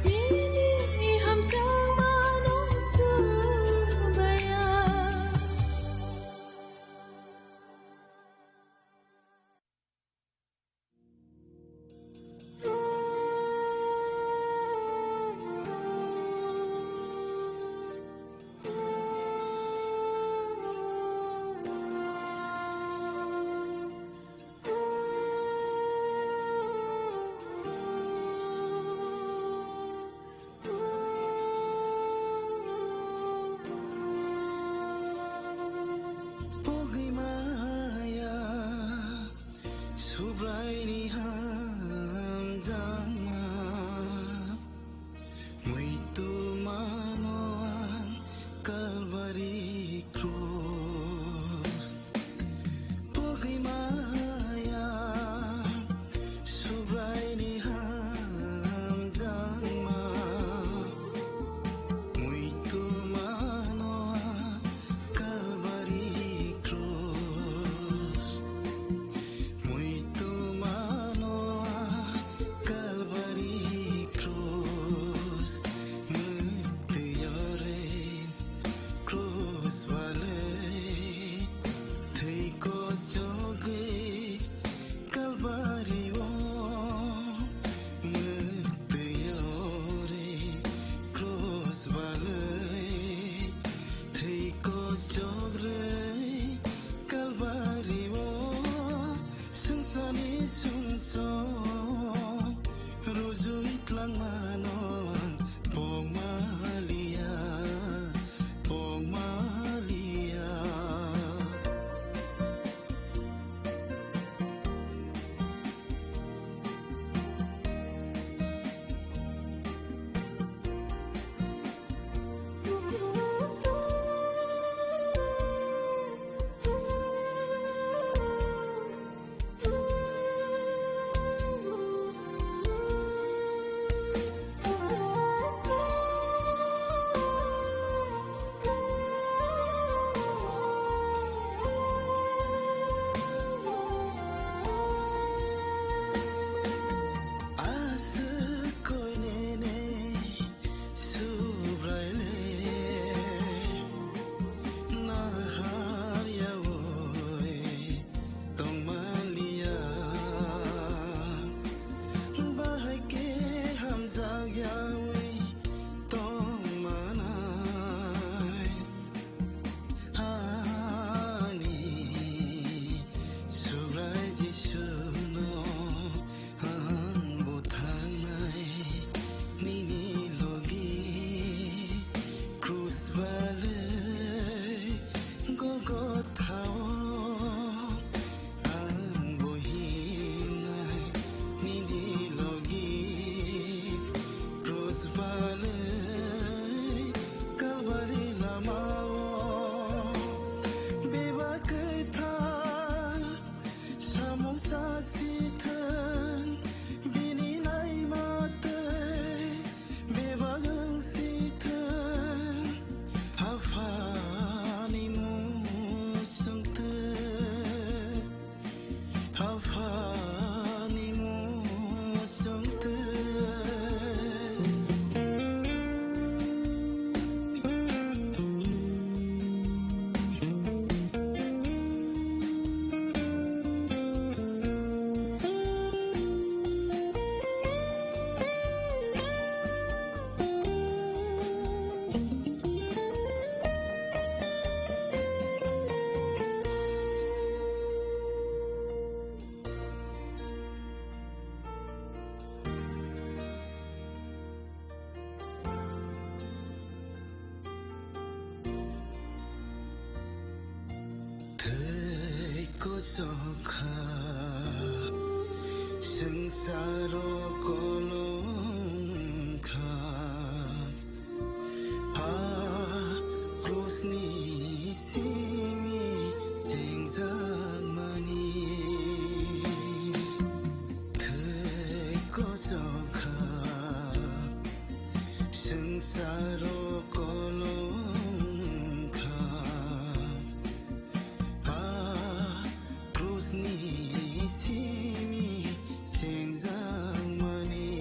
Nini hamjakmano subaya. Pogwi maya, Subraini hamjakma, muitu mano ang Kalvari krus. Pogwi maya, Subraini hamjakma, muitu mano Kalvari krus. Muitu mano Kalvari krus. Muitu yore Krus balwi thwi kochogwi Kalvari o mwktwi ore. Krus balwi thwi kochogrwi Kalvari o swngcharni sumsok rujui tlangmano ang pokmaliya, pokmaliya. Aswk koinene Subraile nahar yaui tongmaliya, bahai khe hamjak yaui tongmanai. Ani Subrai Jisuno ang buthangnai nini logi krus balwi Golgothao. Ang bo himnai nini logi krus balwi Kalvari lamao bebak kwthar samung sasithwng bini naima twi bebak wng sithwng. Aphani mung swngtwng, Aphani mung swngtwng. Thwi kosok kha, swngcharo kolom kha, Swngcharo kolom kha, a krusni simi chengjakmani.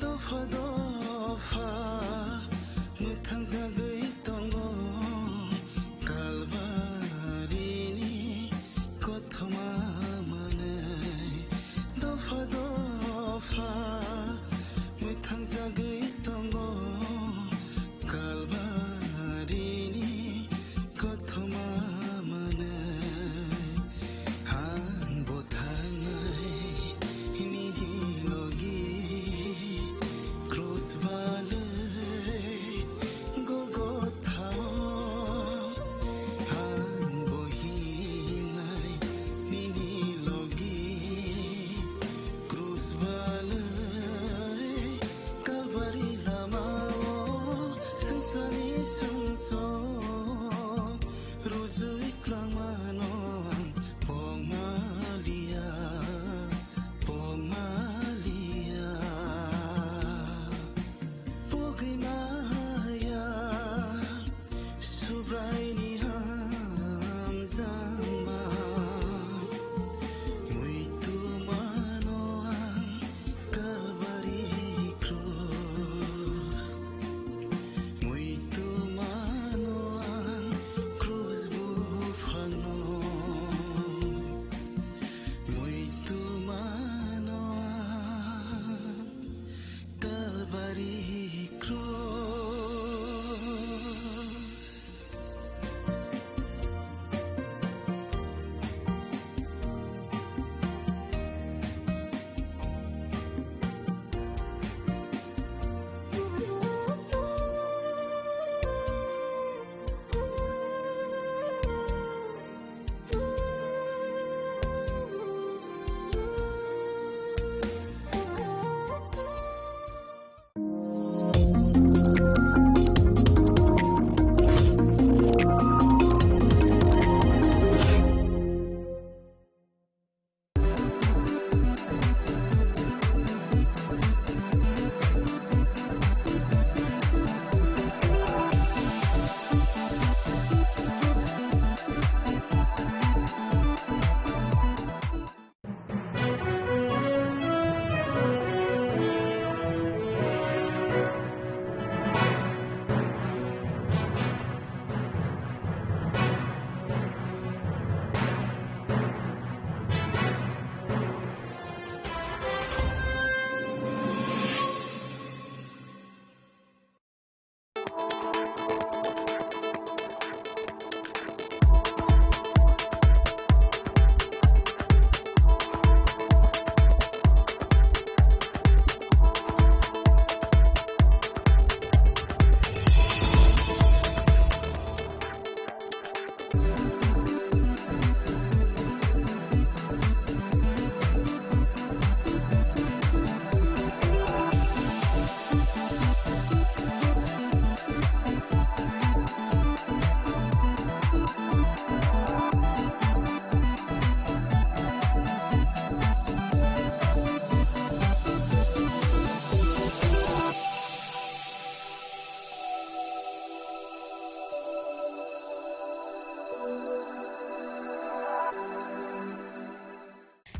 Dopha dopha mwthangjagwi tongo Kalbarini kothoma manwi. Dopha dopha mwthangjagwi tongo Kalbarini kothoma manwi. Ang bo thangnai nini logi krus balwi gogothao. Ang bo hingnai nini logi krus balwi Kalbari lamao swngcharni sumsok rujui klangmano ang pokmaliya, pokmaliya, pogwi maya. Subraini hamjakma muitu mano ang Kalbari krus. Muitu mano ang krus buphangno. Muitu mano ang Kalbari krus.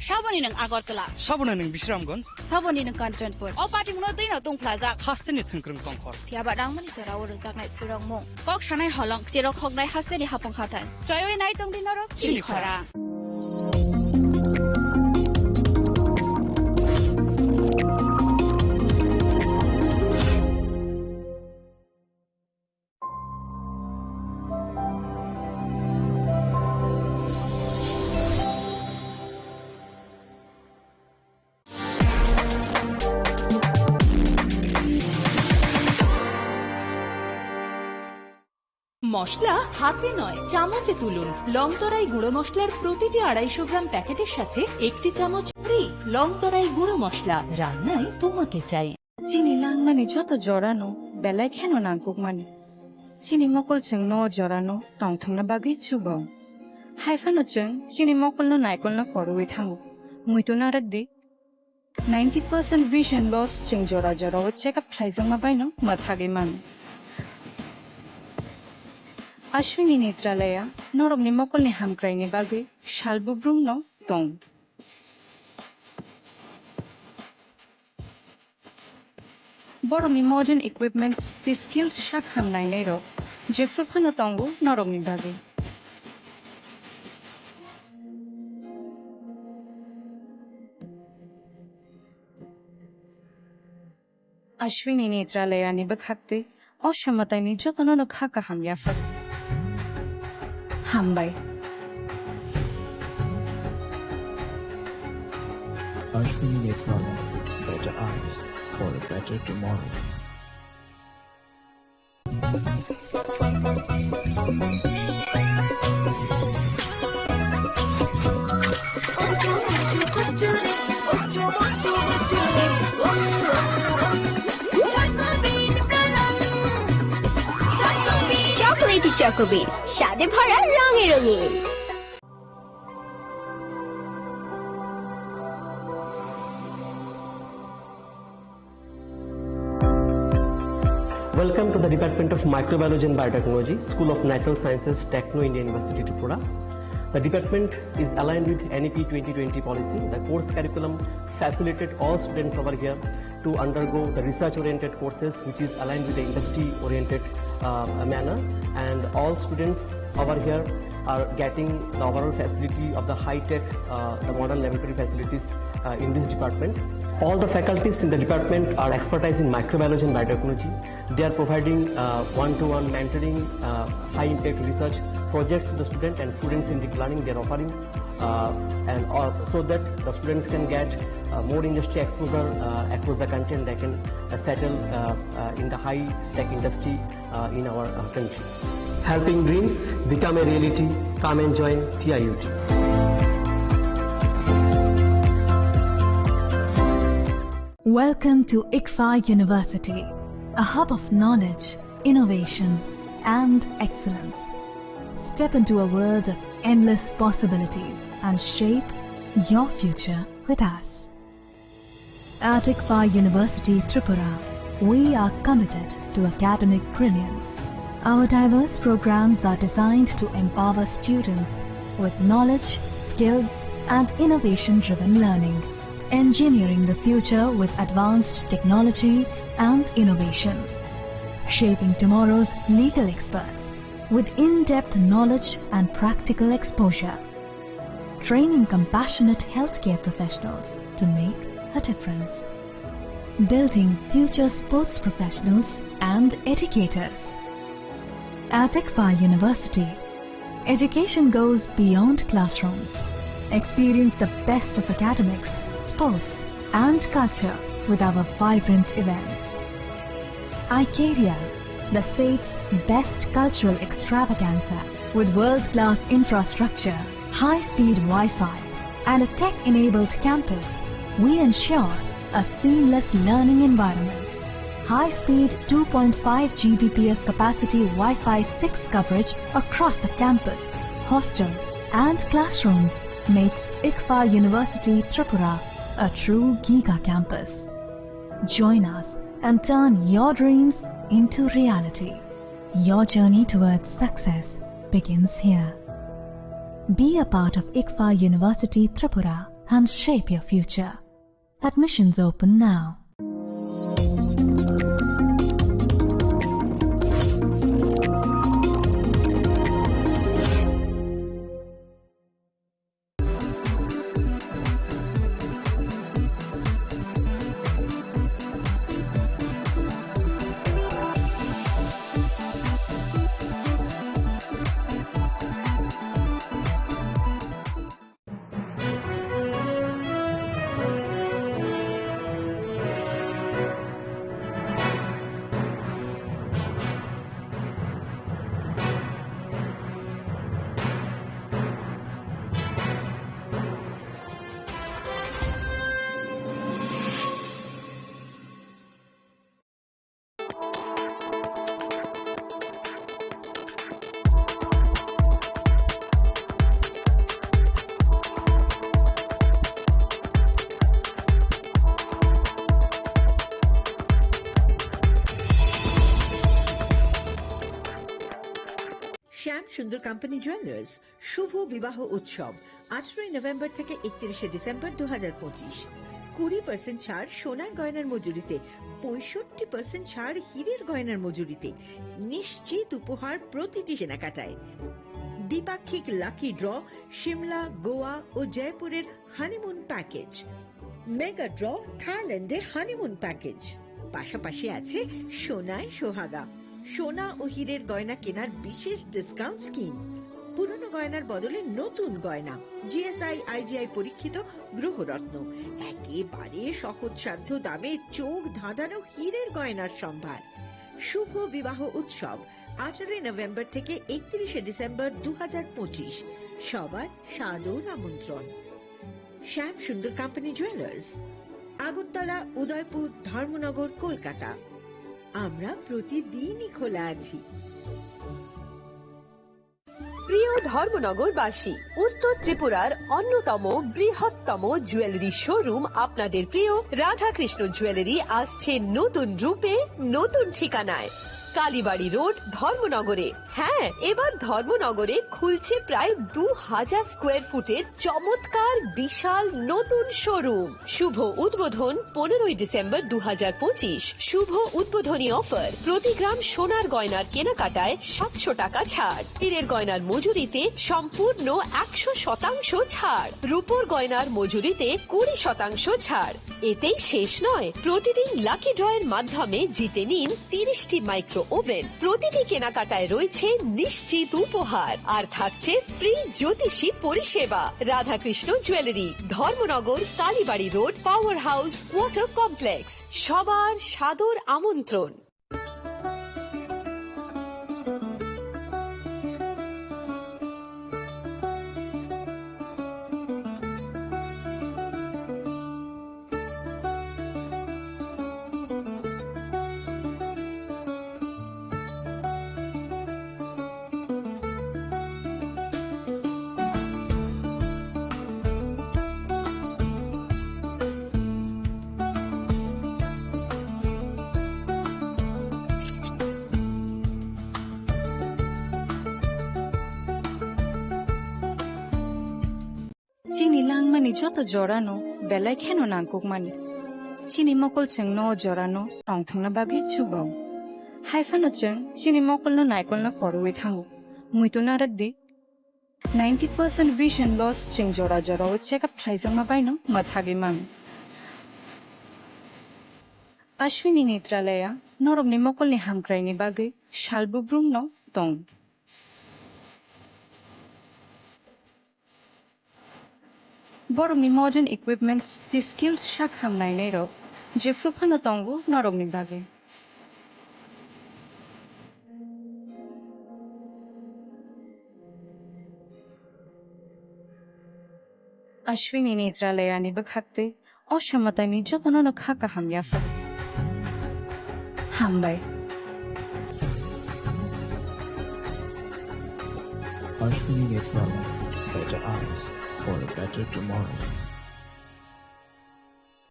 Saboni nwng Agartala. Saboni nwng Bisramganj. Saboni nwng Kanchanpur. O patimungno twino tungphlajak. Hasteni thwngkwrwng tongkhor. Phiya ba rangmani jorao rwjaknai phurokmung. Kok sanai holong, cherok hoknai hasteni hapung hathai. Choiwi nai tongdi norok chini chini khorang. মশলা হাতে নয়, চামচে তুলুন। লংতরাই গুঁড়ো মশলার প্রতিটি আড়াইশো গ্রাম প্যাকেটের সাথে একটি চামচ ফ্রি। লংতরাই গুঁড়ো মশলা, রান্নায় তোমাকে চাই। Chini langmani joto jorano belai kheno nangkukmani. Chini mokol chwng no jorano tongthokna bagwi chubo. Hai phano chwng chini mokolno naikolno khorwi thango. Muitu narwk di. Ninety percent vision loss chwng jora jorao check up khlaijakma baino mwthagwi mano. Ashwini Netralaya norokni mokolni hamkraini bagwi salbugrumno tong. Borokni modern equipments tei skilled sak ham nainairok jephru phano tongo norokni bagwi. Ashwini Netralayani bwkhaktwi o samataini jotono no kha kaham yaphar. Hambai. Ashwini Netralaya, better eyes for a better tomorrow. Chocolatey Choco Bean, স্বাদে ভরা রঙে রঙিন। Welcome to the Department of Microbiology and Biotechnology, School of Natural Sciences, Techno India University, Tripura. The department is aligned with N E P twenty twenty policy. The course curriculum facilitate all students over here to undergo the research-oriented courses, which is aligned with the industry-oriented, uh, manner. And all students over here are getting the overall facility of the high-tech, uh, the modern laboratory facilities, uh, in this department. All the faculties in the department are expertise in microbiology and biotechnology. They are providing, uh, one-to-one mentoring, uh, high-impact research projects to the student and students-centric learning they are offering, uh, and all, so that the students can get, uh, more industry exposure, uh, across the country, and they can, uh, settle, uh, uh, in the high-tech industry, uh, in our, uh, country. Helping dreams become a reality. Come and join T I U T. Welcome to ICFAI University, a hub of knowledge, innovation, and excellence. Step into a world of endless possibilities and shape your future with us. At ICFAI University Tripura, we are committed to academic brilliance. Our diverse programs are designed to empower students with knowledge, skills, and innovation-driven learning. Engineering the future with advanced technology and innovation. Shaping tomorrow's legal experts with in-depth knowledge and practical exposure. Training compassionate healthcare professionals to make a difference. Building future sports professionals and educators. At ICFAI University, education goes beyond classrooms. Experience the best of academics, sports, and culture with our vibrant events. Icaria, the state's best cultural extravaganza, with world-class infrastructure, high-speed Wi-Fi, and a tech-enabled campus, we ensure a seamless learning environment. High-speed two point five G B P S capacity Wi-Fi six coverage across the campus, hostel, and classrooms makes ICFAI University Tripura a true giga campus. Join us and turn your dreams into reality. Your journey towards success begins here. Be a part of ICFAI University Tripura and shape your future. Admissions open now. সুন্দর company jewellers শুভ বিবাহ উৎসব, আঠারোই নভেম্বর থেকে একত্রিশে ডিসেম্বর দু হাজার পঁচিশ। কুড়ি পার্সেন্ট ছাড় সোনার গয়নার মজুরিতে, পঁয়ষট্টি পার্সেন্ট ছাড় হীরের গয়নার মজুরিতে। নিশ্চিত উপহার প্রতিটি কেনাকাটায়। দ্বিপাক্ষিক লাকি ড্র, সিমলা, গোয়া ও জয়পুরের হানিমুন প্যাকেজ। মেগা ড্র, থাইল্যান্ডে হানিমুন প্যাকেজ। পাশাপাশি আছে সোনায় সোহাগা, সোনা ও হীরের গয়না কেনার বিশেষ ডিসকাউন্ট স্কিম। পুরনো গয়নার বদলে নতুন গয়না, জিএসআই আইজিআই পরীক্ষিত গ্রহরত্ন, একেবারে সহজসাধ্য দামে চোখ ধাঁধানো হীরের গয়নার সম্ভার। শুভ বিবাহ উৎসব, আঠারোই নভেম্বর থেকে একত্রিশে ডিসেম্বর দু হাজার পঁচিশ। সবার সাদর আমন্ত্রণ। শ্যাম সুন্দর কোম্পানি জুয়েলার্স, আগরতলা, উদয়পুর, ধর্মনগর, কলকাতা। আমরা প্রতিদিনই খোলা আছি। প্রিয় ধর্মনগরবাসী, উত্তর ত্রিপুরার অন্যতম বৃহত্তম জুয়েলারি শোরুম আপনাদের প্রিয় রাধাকৃষ্ণ জুয়েলারি আসছে নতুন রূপে, নতুন ঠিকানায়। কালীবাড়ি রোড, ধর্মনগরে। হ্যাঁ, এবার ধর্মনগরে খুলছে প্রায় দু হাজার স্কোয়ার ফুটের চমৎকার বিশাল নতুন শোরুম। শুভ উদ্বোধন পনেরোই ডিসেম্বর দু হাজার পঁচিশ। শুভ উদ্বোধনী অফার, প্রতি গ্রাম সোনার গয়নার কেনাকাটায় সাতশো টাকা ছাড়, হীরের গয়নার মজুরিতে সম্পূর্ণ একশো শতাংশ ছাড়, রূপোর গয়নার মজুরিতে কুড়ি শতাংশ ছাড়। এতেই শেষ নয়, প্রতিদিন লাকি ড্রয়ের মাধ্যমে জিতে নিন তিরিশটি মাইক্রো ওভেন। প্রতিটি কেনাকাটায় রয়েছে নিশ্চিত উপহার, আর থাকছে ফ্রি জ্যোতিষী পরিষেবা। Radhakrishna jewellery, Dharmanagar, Kalibari road, power house, water complex. সবার সাদর আমন্ত্রণ। Chini langmani joto jorano belai kheno nangkukmani. Chini mokol chwngno o jorano tongthokna bagwi chubao. Hai phano chwng chini mokolno naikolno khorwi thango. Muitu narak di. Ninety percent vision loss chwng jora jorao check up khlaijakma baino mwthagwi mano. Ashwini Netralaya norokni mokolni hamkraini bagwi sal bubrumno tong. Borokni modern equipments tei skilled sak hamnainairok jephru phano tongo norokni bagwi. Ashwini Netralayani bwkhak tei o samataini jotono no kha kaham yaphar. Hambai. Ashwini Netralaya, better eyes for a better tomorrow.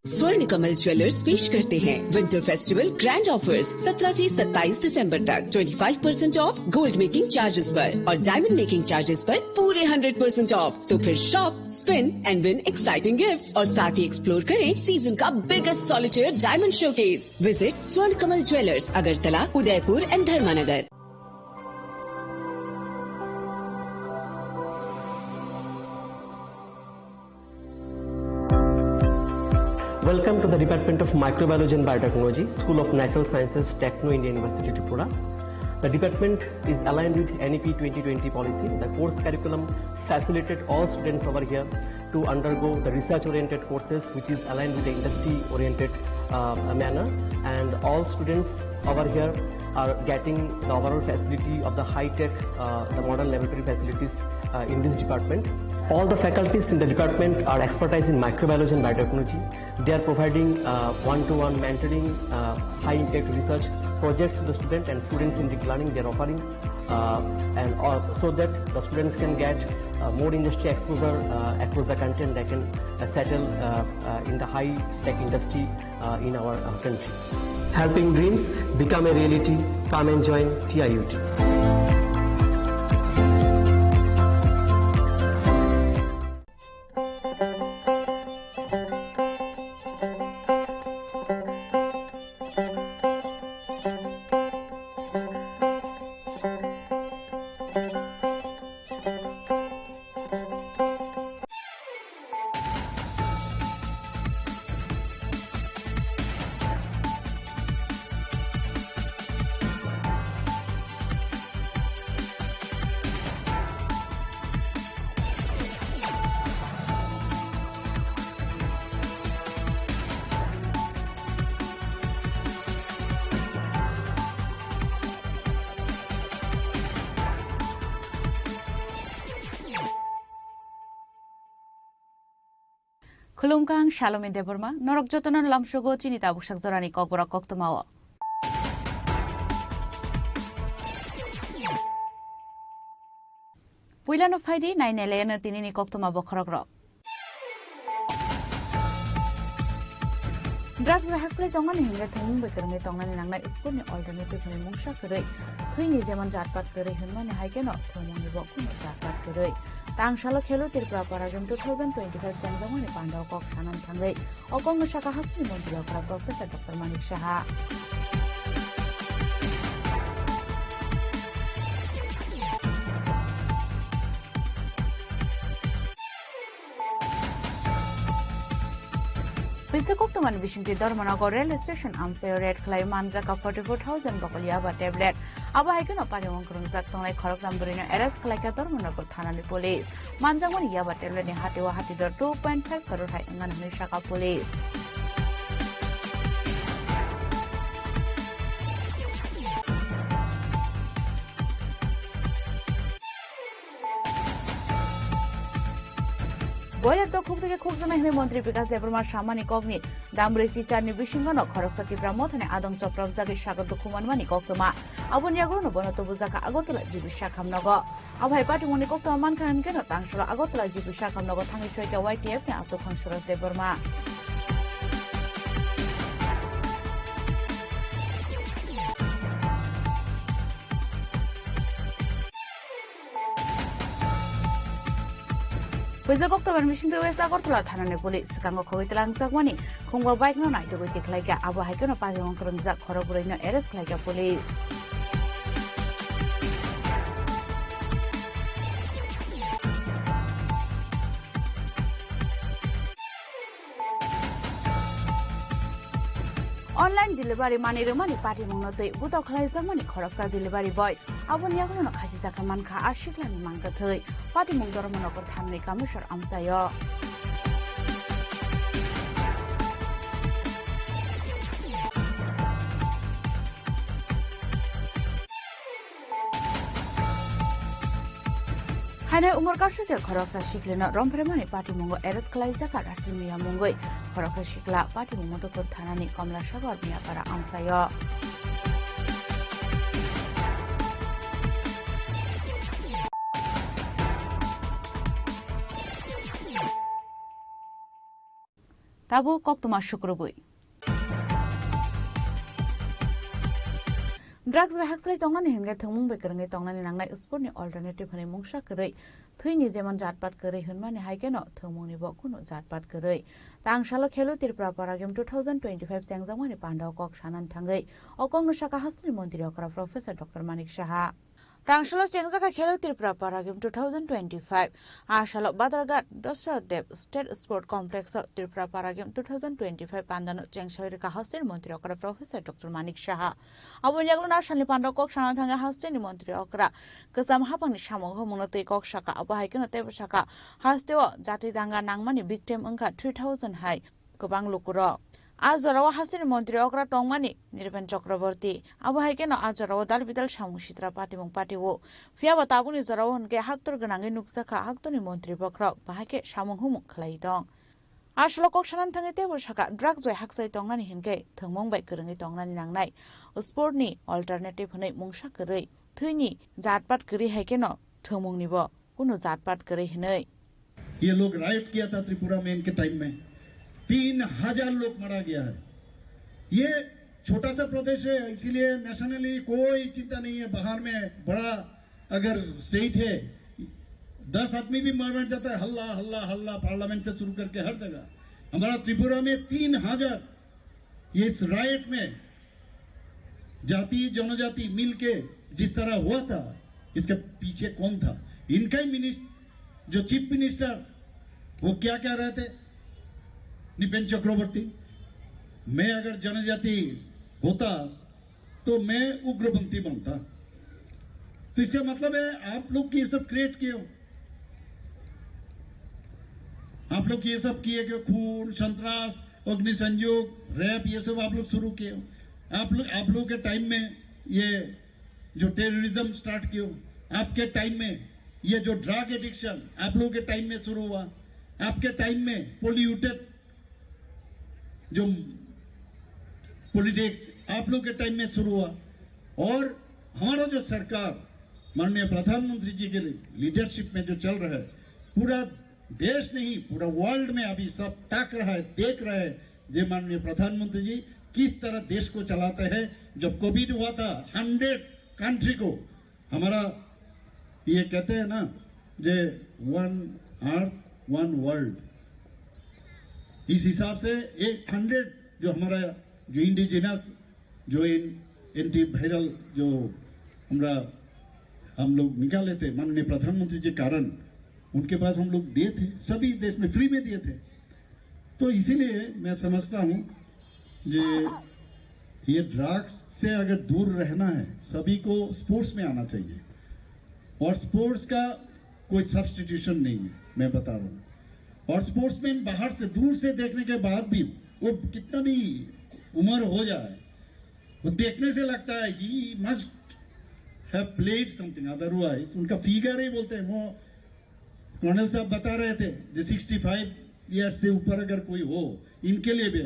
स्वर्ण कमल ज्वेलर्स पेश करते हैं winter festival grand offers. सत्रह से सत्ताईस दिसंबर तक twenty five percent of gold making charges पर और डायमंड मेकिंग चार्जेस पर पूरे हंड्रेड परसेंट ऑफ। तो फिर shop, spin and win exciting gifts और साथ ही एक्सप्लोर करें सीजन का biggest solitaire diamond showcase. Visit स्वर्ण कमल ज्वेलर्स, अगरतला, उदयपुर एंड धर्मानगर। Welcome to the Department of Microbiology and Biotechnology, School of Natural Sciences, Techno India University, Tripura. The department is aligned with N E P twenty twenty policy. The course curriculum facilitate all students over here to undergo the research-oriented courses, which is aligned with the industry-oriented, uh, manner. And all students over here are getting the overall facility of the high-tech, uh, the modern laboratory facilities, uh, in this department. All the faculties in the department are expertise in microbiology and biotechnology. They are providing, uh, one-to-one mentoring, uh, high-impact research projects to the student and students-centric learning they are offering, uh, and all, so that the students can get, uh, more industry exposure, uh, across the country, and they can, uh, settle, uh, uh, in the high-tech industry, uh, in our, uh, country. Helping dreams become a reality. Come and join T I U T. Khulumkha, ang Salomi Debbarma, norok jotono lamsogo chini tabuksak jorani kokborok koktwmao. Puilano phaidi, nainailaino tinini koktwma bokhorokrok. Drugs bai hakchwlwi tongmani hinkhe thwngmung bai kwrwngwi tongnani nangnai sportni alternative hwnwi mungsa kwrwi. Thwini jemon jatpat kwrwi hwnmani hai kheno thwngmungni bo kunu jatpat kwrwi. Tangsalo Khelo Tripura Paragame two thousand twenty-five chengjakmani pandao kok sanani thangwi o kokno sakha hasteni montri okra Professor Doctor Manik Saha. Puila koktwmani bisingtwi Dharmanagar rail station amchaio raid khlai manjakha forty-four thousand bokol yaba tablet. Abo hai kheno patimung kwrwngjak tongnai khoroknam bwrwino arrest khlaikha Dharmanagar thanani police. Manjakmani yaba tabletni hatio hatidor two point five crore hai wngmani hwnwi sakha police. Boiler tok khukdwike khukjaknai hwnwi montri Bikas Debbarma samani kokni dambrwi sicharni bisingono khoroksa Tipra mothani adong choprapjagwi sago dukhu manmani koktwma. Aboni yagulono bono tubujakha Agartala G B Sakham nogo. Abo hai patimungni koktwma mankha hwnkheno tangsalo Agartala G B Sakham nogo thangwi soikha Y T F ni aswkhang Suraj Debbarma. Puila koktwmani bisingtwi West Agartala thanani police swkango khogwi twlangjakmani khungba bike no naitugwi tikhlaikha. Abo hai kheno patimung kwrwngjak khorok bwrwino arrest khlaikha police. Online delivery manwi rwmani patimungno twi butok khlaijakmani khoroksa delivery boy. Aboni yagulono khachijak mankha a siklani mankathwi. Patimung Dharmanagar thanani Kameswar amchaio. Haino Umar Kaushik khoroksa siklino romphreimani patimungo arrest khlaijak Rasil Miya mungwi. Khoroksa sikla patimung Madhupur thanani Komla Sagar Miyapara amchaio. Tabuk koktwma sukrubwi. Drugs bai hakchwlwi tongnani hinkhe thwngmung bai kwrwngwi tongnani nangnai sportni alternative hwnwi mungsa kwrwi. Thwini jemon jatpat kwrwi hwnmani hai kheno thwngmungni bo kunu jatpat kwrwi. Tangsalo Khelo Tripura Paragame two thousand twenty-five chengjakmani pandao kok sanani thangwi o kokno sakha hasteni montri okra Professor Doctor Manik Saha. Tangsalo chengjakha Khelo Tripura Paragame two thousand twenty-five. A salo Badalghat Dasarath Dev State Sport Complex o Tripura Paragame two thousand twenty-five pandano chengsawi rwkha hasteni montri okra Professor Doctor Manik Saha. Aboni yagulono a salni pandao kok sana thangwi hasteni montri okra kwcham haphangni samung humungno twi kok sakha. Abo hai kheno teibo sakha, hasteo jati danga nangmani victim wngkha three thousand hai kwbang lukurok. A jorao hasteni montri okra tongmani Nripen Chakraborty. Abo hai kheno a jorao dal bidal samung sitra patimung patio. Phiyaba tabukni jorao hinkhe haktor gwnangwi nukjakha haktorni montri bokhorok, bahai khe samung humung khlai tong. A salo kok sanani thangwi teibo sakha, drugs bai hakchai tongnani hinkhe thwngmung bai kwrwngwi tongnani nangnai. Sportni alternative hwnwi mungsa kwrwi, thwini jatpat kwrwi hai kheno thwngmungni bo kunu jatpat kwrwi hwnwi. ये लोग राइट किया था त्रिपुरा में इनके टाइम में, तीन हजार लोग मारा गया है। ये छोटा सा प्रदेश है, इसीलिए नेशनली कोई चिंता नहीं है। बाहर में बड़ा अगर स्टेट है, दस आदमी भी मारा जाता है, हल्ला हल्ला हल्ला, पार्लियामेंट से शुरू करके हर जगह। हमारा त्रिपुरा में तीन हजार ये इस रायट में जाति जनजाति मिलके जिस तरह हुआ था, इसके पीछे कौन था? इनका ही मिनिस्ट-, जो चीफ मिनिस्टर, वो क्या कह रहे थे? नृपेंद्र चक्रवर्ती, "मैं अगर जनजाति होता तो मैं उग्रपंथी बनता।" तो इसका मतलब है आप लोग ये सब क्रिएट किए हो, आप लोग ये सब किए कि खून, संतरास, अग्निसंयोग, रेप, ये सब आप लोग शुरू किए हो। आप लोग, आप लोगों के टाइम में ये जो टेररिज्म स्टार्ट किए हो, आपके टाइम में ये जो ड्रग एडिक्शन आप लोगों के टाइम में शुरू हुआ, आपके टाइम में पोल्यूटेड जो पॉलिटिक्स आप लोग के टाइम में शुरू हुआ, और हमारा जो सरकार माननीय प्रधानमंत्री जी के लीडरशिप में जो चल रहा है, पूरा देश नहीं, पूरा वर्ल्ड में अभी सब ताक रहा है, देख रहा है, जे माननीय प्रधानमंत्री जी किस तरह देश को चलाते हैं। जब कोविड हुआ था, हंड्रेड कंट्री को हमारा, ये कहते हैं ना, जे वन अर्थ वन वर्ल्ड, इस हिसाब से एक हंड्रेड जो हमारा, जो इंडिजिनस, जो इन एंटी वायरल जो हमरा हम लोग निकाले थे माननीय प्रधानमंत्री जी कारण, उनके पास हम लोग दिए थे, सभी देश में फ्री में दिए थे। तो इसीलिए मैं समझता हूँ, ये ये ड्रग्स से अगर दूर रहना है, सभी को स्पोर्ट्स में आना चाहिए। और स्पोर्ट्स का कोई सब्स्टिट्यूशन नहीं है, मैं बता रहा हूँ। और स्पोर्ट्समैन बाहर से, दूर से देखने के बाद भी, वो कितना भी उम्र हो जाए, वो देखने से लगता है कि must have played something, otherwise उनका फिगर ही बोलते हैं। वो कर्नल साहब बता रहे थे जो सिक्सटी फाइव ईयर्स से ऊपर अगर कोई हो, इनके लिए भी।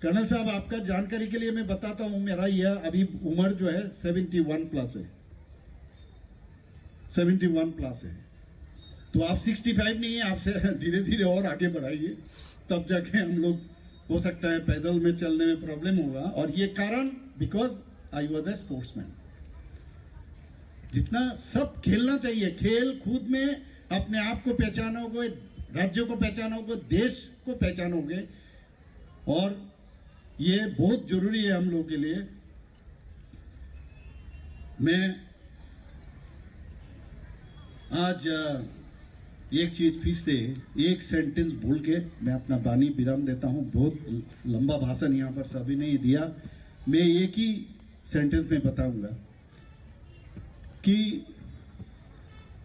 कर्नल साहब, आपका जानकारी के लिए मैं बताता हूँ, मेरा यह अभी उम्र जो है सेवेंटी वन प्लस है, सेवेंटी वन प्लस है। तो आप सिक्सटी फाइव नहीं है, आपसे धीरे धीरे और आगे बढ़ाइए, तब जाके हम लोग, हो सकता है पैदल में चलने में प्रॉब्लम होगा। और ये कारण, because I was a sportsman. जितना सब खेलना चाहिए, खेल कूद में अपने आप को पहचानोगे, राज्यों को पहचानोगे, देश को पहचानोगे, और ये बहुत जरूरी है हम लोगों के लिए। मैं आज, अ, एक चीज फिर से, एक सेंटेंस बोल के मैं अपना वाणी विराम देता हूँ। बहुत लंबा भाषण यहाँ पर सभी ने दिया, मैं एक ही सेंटेंस में बताऊंगा कि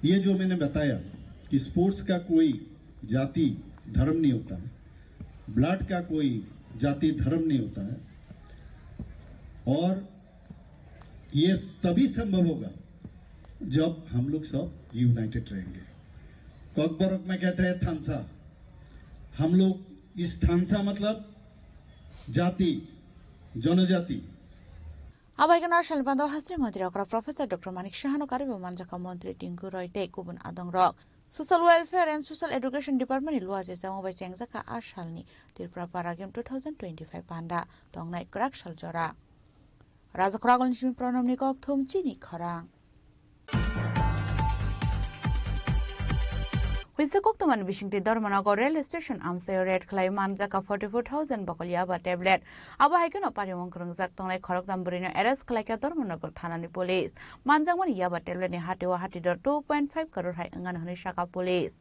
ये जो मैंने बताया कि स्पोर्ट्स का कोई जाति धर्म नहीं होता है, ब्लड का कोई जाति धर्म नहीं होता है, और ये तभी संभव होगा जब हम लोग सब यूनाइटेड रहेंगे। ककबरक में कहते हैं थानसा, हम लोग इस थानसा मतलब जाति, जनजाति। Abaikano Arshal Bando Hastri Montri Okra Professor Doctor Manik Sahano Karibo Manjaka Montri Tinku Roy tei Kubun Adongrok. Social Welfare and Social Education Department ni luaje chamo bai chengjaka a salni Tripura Para Game two thousand twenty-five panda tongnai kwrak sal jora. Rajakhoragol ni simi Pranamni kokthum chini khorang. Huisa koktomani bisingtwi Dharmanagar rail station amchaio raid khlai manjaka forty-four thousand bokol yaba tablet. Abo hai kheno parimung kwrwngjak tongnai khoroktham bwrwino arrest khlaikha Dharmanagar thanani police. Manjakmani yaba tablet ni hatio hatidor two point five crore hai wngano hwnwi sakha police.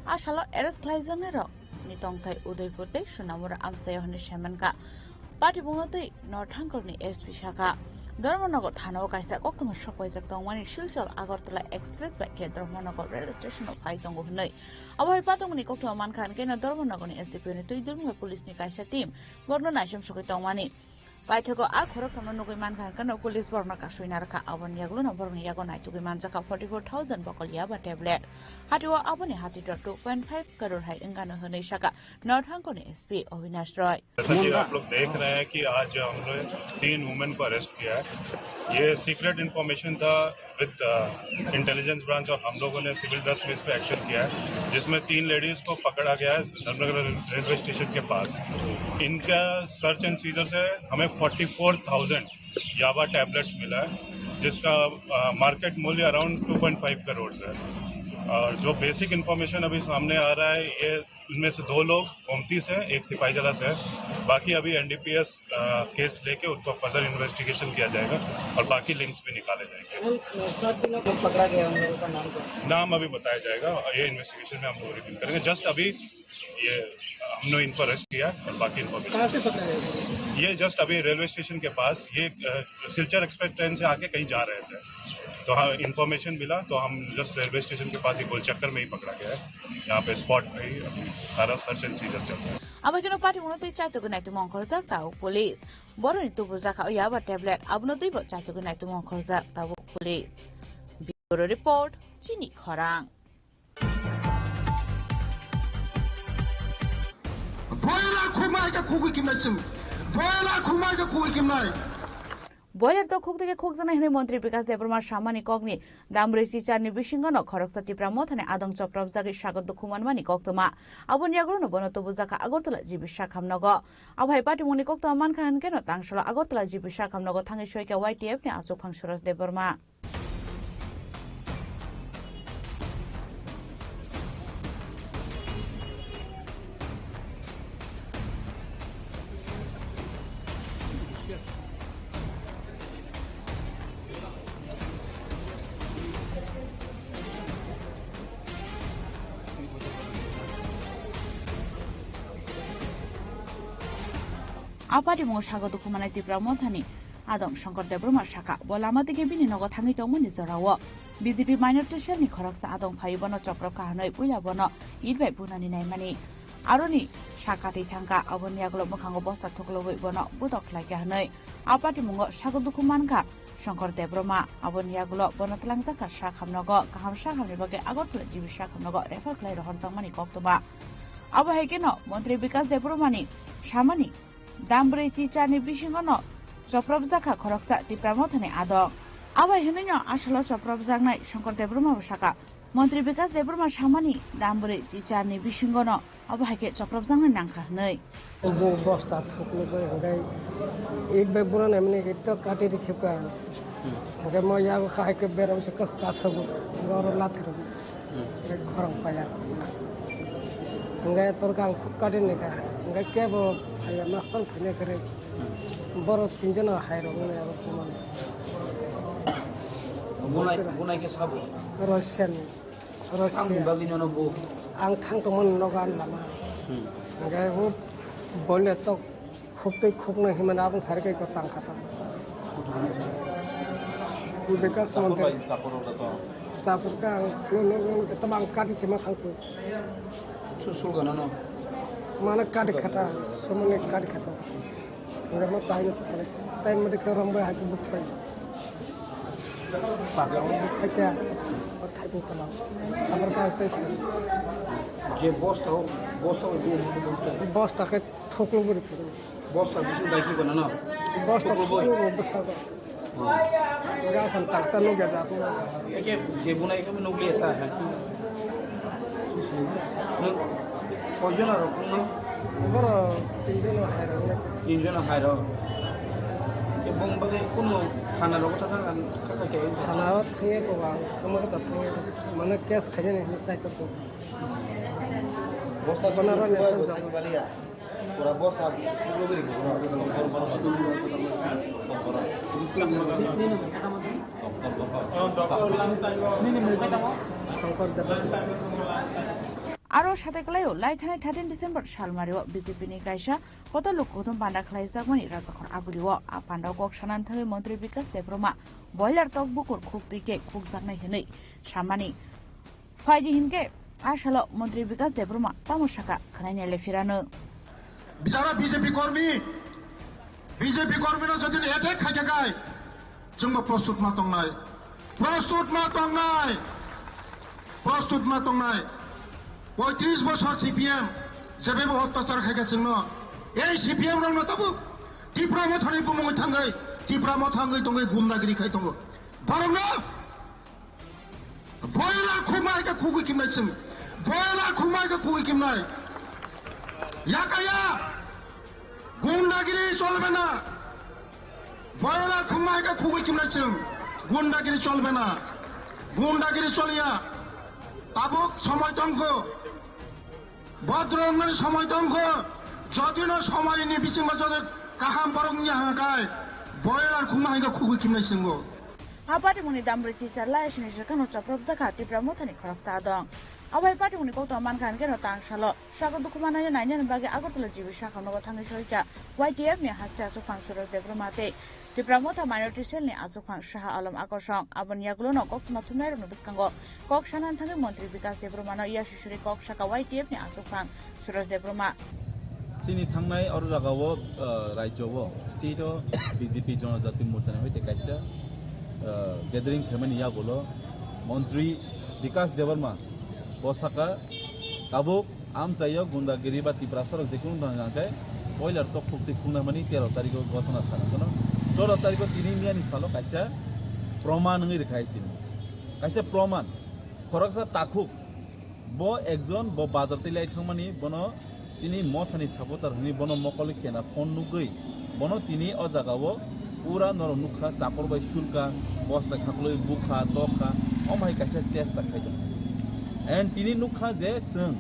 A salo arrest khlaijaknairok ni tongthai Udaipur tei Sonamura amchaio hwnwi saimankha. Patibongno twi North Hangkorni S P sakha, Dharmanagar thanao kaisa koktwma sokpaijak tongmani Silchar Agartala Express bai khe Dharmanagar rail station-o phai tongo hwnwi. Abo hai patongmani koktwma mankha hwnkhe no Dharmanagarni S D P O ni twi dulmung bai police ni kaisa team borokno naichom sogwi tongmani. Paithago a khorokthomno nugwi mankha hwnkhe no police borokno kasui narwkha, aboni yagulono borokni yago naitugwi manjakha forty-four thousand bokol yaba tablet. Hatio aboni hatidor two point five crore hai wngano hwnwi sakha North Hangkorni S P Avinash Roy. जैसा कि आप लोग देख रहे हैं कि आज हम लोग तीन वुमेन को अरेस्ट किया है। ये सीक्रेट इंफॉर्मेशन था विद इंटेलिजेंस ब्रांच और हम लोगों ने सिविल ड्रेस में इस पे एक्शन किया है, जिसमें तीन लेडीज को पकड़ा गया है धर्मनगर रेलवे स्टेशन के पास। इनका सर्च एंड सीजर से हमें फोर्टी फोर थाउजेंड याबा टैबलेट्स मिला है, जिसका मार्केट मूल्य around two point five crore है। और जो बेसिक इंफॉर्मेशन अभी सामने आ रहा है, ये उनमें से दो लोग गोमती से, एक सिपाहीजला से है। बाकी अभी एनडीपीएस केस लेके उनको फर्दर इन्वेस्टिगेशन किया जाएगा और बाकी लिंक्स भी निकाले जाएंगे। नाम अभी बताया जाएगा, ये इन्वेस्टिगेशन में हम लोग रिवील करेंगे। जस्ट अभी ये हमने इनको अरेस्ट किया और बाकी इन्फॉर्मेशन ये जस्ट अभी रेलवे स्टेशन के पास ये सिल्चर एक्सप्रेस ट्रेन से आके कहीं जा रहे थे। तो हाँ, इन्फॉर्मेशन मिला तो हम जस्ट रेलवे स्टेशन के पास ही गोल चक्कर में ही पकड़ा गया है। यहाँ पे स्पॉट पे ही अभी सारा सर्च एंड सीजर चल रहा है। Abo kheno party mungno tei chaitogwi naitongma ongkhorjak tabuk police. Boroni tubu jakha o yaba tablet, abono twibo chaitogwi naitongma ongkhorjak tabuk police. Bureau report, chini khorang. Boiler khukma hai khe khukwi kimnai chwng. Boiler khukma hai khe khukwi kimnai. Boiler tok khuk tei khukjaknai hwnwi Montri Bikas Debbarma samani kokni dambrwi chicharni bisingono khoroksa Tipra Mothani adong chopropjagwi sago dukhu manmani koktwma. Aboni yagulono bono tubujakha Agartala G B Sakham nogo. Abo hai patimungni koktwma mankha hwnkhe no tangsalo Agartala G B Sakham nogo thangwi soikha Y T F ni achukphang Suraj Debbarma. A patimung sago dukhu manai Tipra Mothani adong Shankar Debbarma sakha, bo lama dige bini nogo thangwi tongmani jorao B J P minority cell ni khoroksa adong phaiwi bono chopropkha hwnwi puila bono it bai bunani naimani. Aroni sakha twi thangkha, aboni yagulo mwkhango bosta thuklubwi bono budok khlaikha hwnwi a patimungo sago dukhu mankha Shankar Debbarma. Aboni yagulo bono twlangjakha Sakham nogo, kaham sakhamni bagwi Agartala G B Sakham nogo refer khlai rohorjakmani koktwma. Abo hai kheno Montri Bikas Debbarmani samani dambrwi chicharni bisingono chopropjakha khoroksa Tipra Mothani adong. Abai hwnwino asalo chopropjaknai Shankar Debbarma bo sakha, Montri Bikas Debbarma samani dambrwi chicharni bisingono abo hai khe chopropjaknai nangkha hwnwi. Bo bosta thuknwi bai hwnkhe it bai buna naimani it to kati rikhe ka. Hwnkhe mo yago kha hai khe berang se kas kasago goro lathar. Khorang paya. Hingke torkang khuk kadin ni ka. Hingke kebo phaya mastor phine kere. Borok tinjono hairok wngya abo kuman. Bunai, bunai ke sabo. Russian. Russian. Ang bagwi nono bo. Ang thang tongmani nogo ani lama. Hmm. Hingke bo boile tok. Khuk tei khuk no himani abong sari kai ko tang kha ta. Bekash Chapur Montri. Bai chapur rok to. Chapur ka ang no, no, no, to bang kati sima khang ko. Su sul gana no. Mana kati khata, somone kati khata. Ngamo tai no, tai mo de ka rong bai ha ko buk pai. Pak. Rong bai pai ta. O thai ko kala. Abar ka tai sa. Je bosta ho, bosta ho, je bosta. Bosta ke Thuklu bwrwi phuru. Bosta bising bai ki gana no? Bosta thuklu bwrwi. Thuklu bo bwskango. Hmm. Oro asam takta nukya jatung. Eke je bunai khe nukliya ta hai. Nwng koijon aro kung no? Boro tinjon hai rok. Tinjon hai rok. Je bong bagwi kuno thana rok ta thang kha kha khe. Thana o thangya ko bang, kama ta thangya. Mane case khaina ni hinwi chai tok. Bosta kono rw ni sojak. Pura bosta pura beri ko. Aro sate kwlaio, lai thanai thirteen December salmario B J P ni kaisa kotor lok kothom panda khlaijakmani Rajakhor Agurio. A pandao kok sanani thangwi Montri Bikas Debbarma boiler tok bukur khuk twi khe khukjaknai hwnwi samani. Phaidi hinkhe, a salo Montri Bikas Debbarma tamo sakha, khwnai naile phirano. Jara B J P kormi, B J P kormi no jodi attack khaikha kai, chwngbo prostut ma tongnai, prostut ma tongnai, prostut ma tongnai. Poitris bosor C P M, jebebo otyachar khaikha chwngno, ei C P M rokno tabuk Tipra Mothani bumungwi thangwi, Tipra Motha wngwi tongwi gundagiri khai tongo. Borokno Boiler khukma hai khe khukwi kimnai chwng. Boiler khukma hai khe khukwi kimnai. Yakaya. Gundagiri cholbe na. Boiler khukma hai khe khukwi kimnai chwng. Gundagiri cholbe na. Gundagiri choliya. Tabuk somoi tongkho. Bodro wngnani somoi tongkho. Jodino somoini bisingo jodi kaham borok wngya hwnka kai. Boiler khukma hai khe khukwi kimnai chwngo. A patimungni dambrwi chichar lai asini swkangno chopropjakha Tipra Mothani khoroksa adong. Abai party ni kokto mankha hwnkhe no tang salo. Saka dukhu manai nainani bagwi Agartala G B sakha nogo thangwi soika Y T F ni haste achukphang Suraj Debbarma tei Tipra Motha Minority Cell ni achukphang Shaha Alam Akorsong. Aboni yagulo no kokthoma thumnai rokni bwskango kok sana thangwi Montri Bikas Debbarma no yasisuri kok saka Y T F ni achukphang Suraj Debbarma. Chini thangnai oro jagao, uh, rajyo o, state o B J P Jonojati Morcha ni hoite kaisa, uh, gathering khaimani yagulo Montri Bikas Debbarma bo saka tabuk amchaio gundagiri ba Tiprasa rok jekunu thang hwnkhe boiler tok khukti khungnamani tero tarikh o gotona sana kono. Choudo tarikh o tini miyani salo kaisa proman wngwi rwkha hai sini. Kaisa proman, khoroksa takhuk, bo ekjon, bo bazar twi lai thangmani, bono chini mothani supporter hwnwi bono mokol khe na phone nugwi, bono tini o jagao pura norok nukha, chapor bai sulka, bosai khaklwi bukha, tokha, omo hai kaisa chesta khai tong. And tini nukha je chwng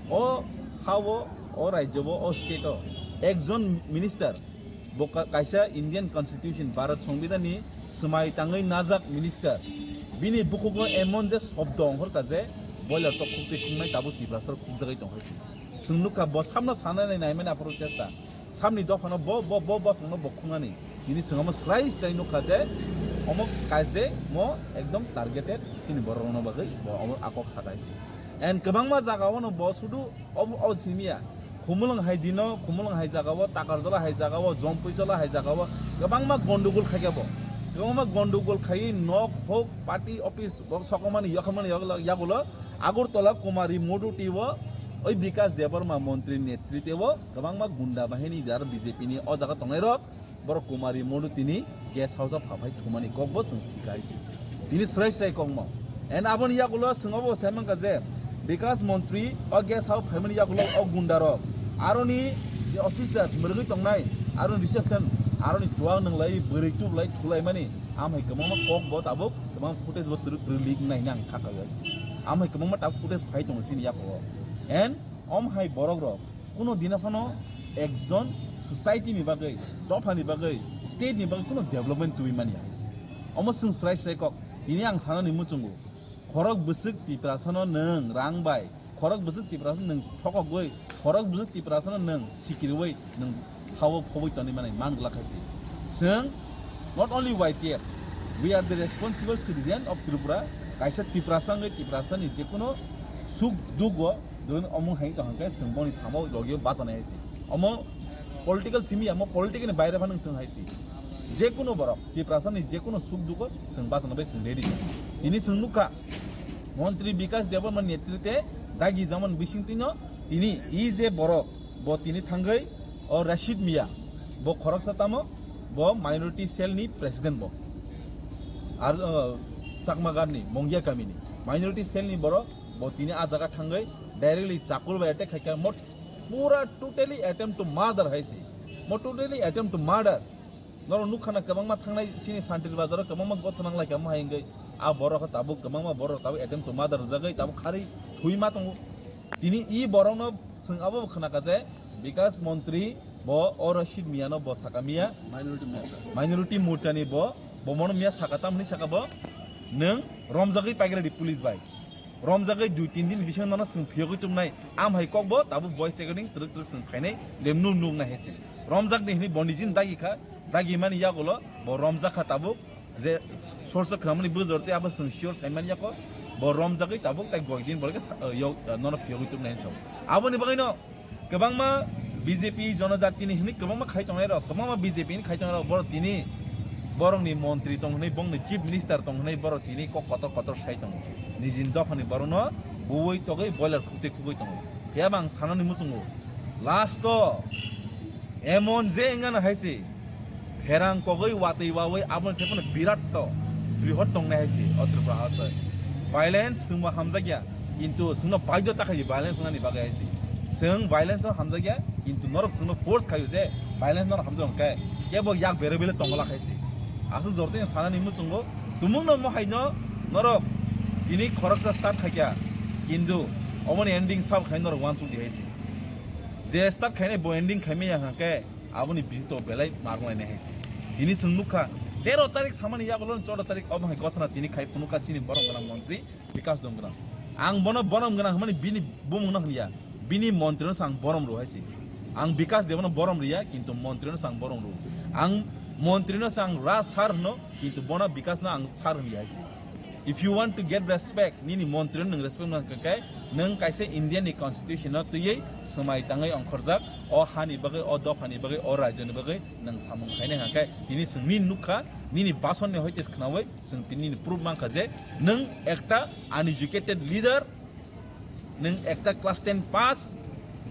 o ha-o, o rajyo-o, o state-o ekjon minister, bo ka-, kaisa Indian Constitution, Bharat Songbidan ni swmai tangwi najak minister, bini bukhugo emon je shobdo ongkhorkha je boiler tok khukti khungnai tabuk Tiprasa rok khukjagwi tongkha. Chwng nukha bo samno sanani naimani aphuru chesta, samni dophano bo, bo, bo bosongno bo khungnani. Tini chwng omo srai srai nukha je omo kaje mo ekdom targeted chini borok rokno bagwi bo omo akok sakai si. And kwbangma jagao no bo sudu obo, obo simiya. Khumulwng hai dino, Khumulwng hai jagao, Takarjala hai jagao, Jompuijala hai jagao kwbangma gondogol khaikha bo. Kwbangma gondogol khaiwi nok hok, party office, bo sokomani, yokhormani yog-, yagulo Agartala Kumari Moduti o, oi Bikas Debbarma montri netrite o kwbangma gunda bahini dar B J P ni o jaga tongnai rok. Borok Kumari Modu tini guest house o phaphai thumani kokbo chwng sika hai se. Tini srai srai kokno. And aboni yagulo chwng obo sai mankha je Bikas Montri o guest house phaimani yagulo o gunda rok aroni je officers mwrwgwi tongnai, aroni reception, aroni chuwak nwnglai, bwrwi tublai, thulaimani, amhai kwbangma kokbo tabuk kwbangma footage bo twrwk twrwk leak wngnai hwnwi ang kha kaiwi. Amhai kwbangma tabuk footage phai tongo chini yakugo. And omhai borok rok kuno dina phano ekjon society ni bagwi, dopha ni bagwi, state ni bagwi kuno development tubui mani hai se. Omo chwng srai srai kok. Tini ang sanani muchungo, khorok bwswk Tiprasa no nwng rang bai, khorok bwswk Tiprasa nwng thokogwi, khorok bwswk Tiprasa no nwng sikirwi nwng hao phobwi toni mani man glak hai se. Chwng not only Y T F, we are the responsible citizen of Tripura. Kaisa Tiprasa wngwi Tiprasa ni jekuno suk duk o Doin omo hai to hangke chwng boni samo logi o bachanai hai se. Omo political simi ya, omo political ni baire phano chwng hai se. Je kuno borok, Tiprasa ni je kuno suk dugo chwng bachana bai chwng ready. Tini chwng nukha, Montri Bikas Debbarma netrite dagi jaman bising tino tini i je borok, bo tini thangwi o Rashid Mia, bo khoroksa tamo, bo minority cell ni president bo. Ar, uh, Chakma Ghat ni, Mongia kami ni. Minority cell ni borok, bo tini a jaga thangwi directly chakul bai attack khaikha, mo pura totally attempt to murder hai se. Mo totally attempt to murder. Norok nukha na kwbangma thangnai sini Santir Bazar o kwbangma gotho nang lai kha mo hai wngwi. A borok khe tabuk kwbangma borok tabuk attempt to murder rwjagwi tabuk kharwi thwi ma tongo. Tini i borok no chwng abo bo khna kha je Bikas Montri bo o Rashid Mia no bo saka Mia. Minority Morcha. Minority Morcha ni bo, bo mono Mia saka tamni saka bo nwng romjagwi paikha di police bai. Romjagwi dui tin din bisingo nono chwng phiyogwi tubunai. Am hai kokbo tabuk voice recording twrwk twrwk chwng phainai, lemnu nuknai hai se. Romjakni hwnwi bondijin dagi kha, dagi mani yagulo bo romjak kha tabuk, je source khwnamani bujor tei abo chwng sure sai mani yako, bo romjagwi tabuk tai goi din bolke sa-, yo, nono phiyogwi tubunai hinwi sao. Aboni bagwino Kwbangma B J P jonojatini hwnwi kwbangma khai tongnai rok, kwbangma B J P ni khai tongnai rok, borok tini borokni montri tong hwnwi, bongni chief minister tong hwnwi, borok tini kok kotor kotor sai tongo. Nijini dophani borokno buwi togwi boiler khukti khugwi tongo. Phiya bo ang sanani muchungo, last o emon je wngano hai se, pherang kogwi watwi wawi aboni se phano birat to, brihot tongnai hai se o Tripura haste. Violence chwngbo hamjakya, kintu chwngno baidhota khai violence wngnani bagwi hai se. Chwng violence no hamjakya, kintu norok chwngno force khaio je violence norok hamjak hwnkhe kebo yak bere bele tongla khai se. Aswk jortoi sanani muchungo, tumungno mo haino norok tini khoroksa start khaikha, kintu omoni ending sabo khai norok uansuk di hai se. Je start khainai bo ending khaimaya hwnkhe, aboni bisingtwi belai marwlainai hai se. Tini chwng nukha, tero tarik samani yagulo choudo tarik obo hai gotona tini khai phunukha chini borok gwnang montri Bikas Donggram. Ang bono borom gwnang hwnmani bini bumungno hwnliya, bini montrino se ang borom rw hai se. Ang Bikas Debano borom riya, kintu montrino se ang borom rw. Ang montrino se ang ra sir hwno, kintu bono Bikasno ang sir hwnliya hai se. If you want to get respect, nini montrino nwng respect nang khe, nwng kaisa Indian ni constitution no twiwi swmai tangwi ongkhorjak, o hani bagwi, o dophani bagwi, o rajyoni bagwi nwng samung khainai hwnkhe, tini chwng nini nukha, nini basonni hoite khnawi, chwng tini nini proof mankha je nwng ekta uneducated leader, nwng ekta class ten pass,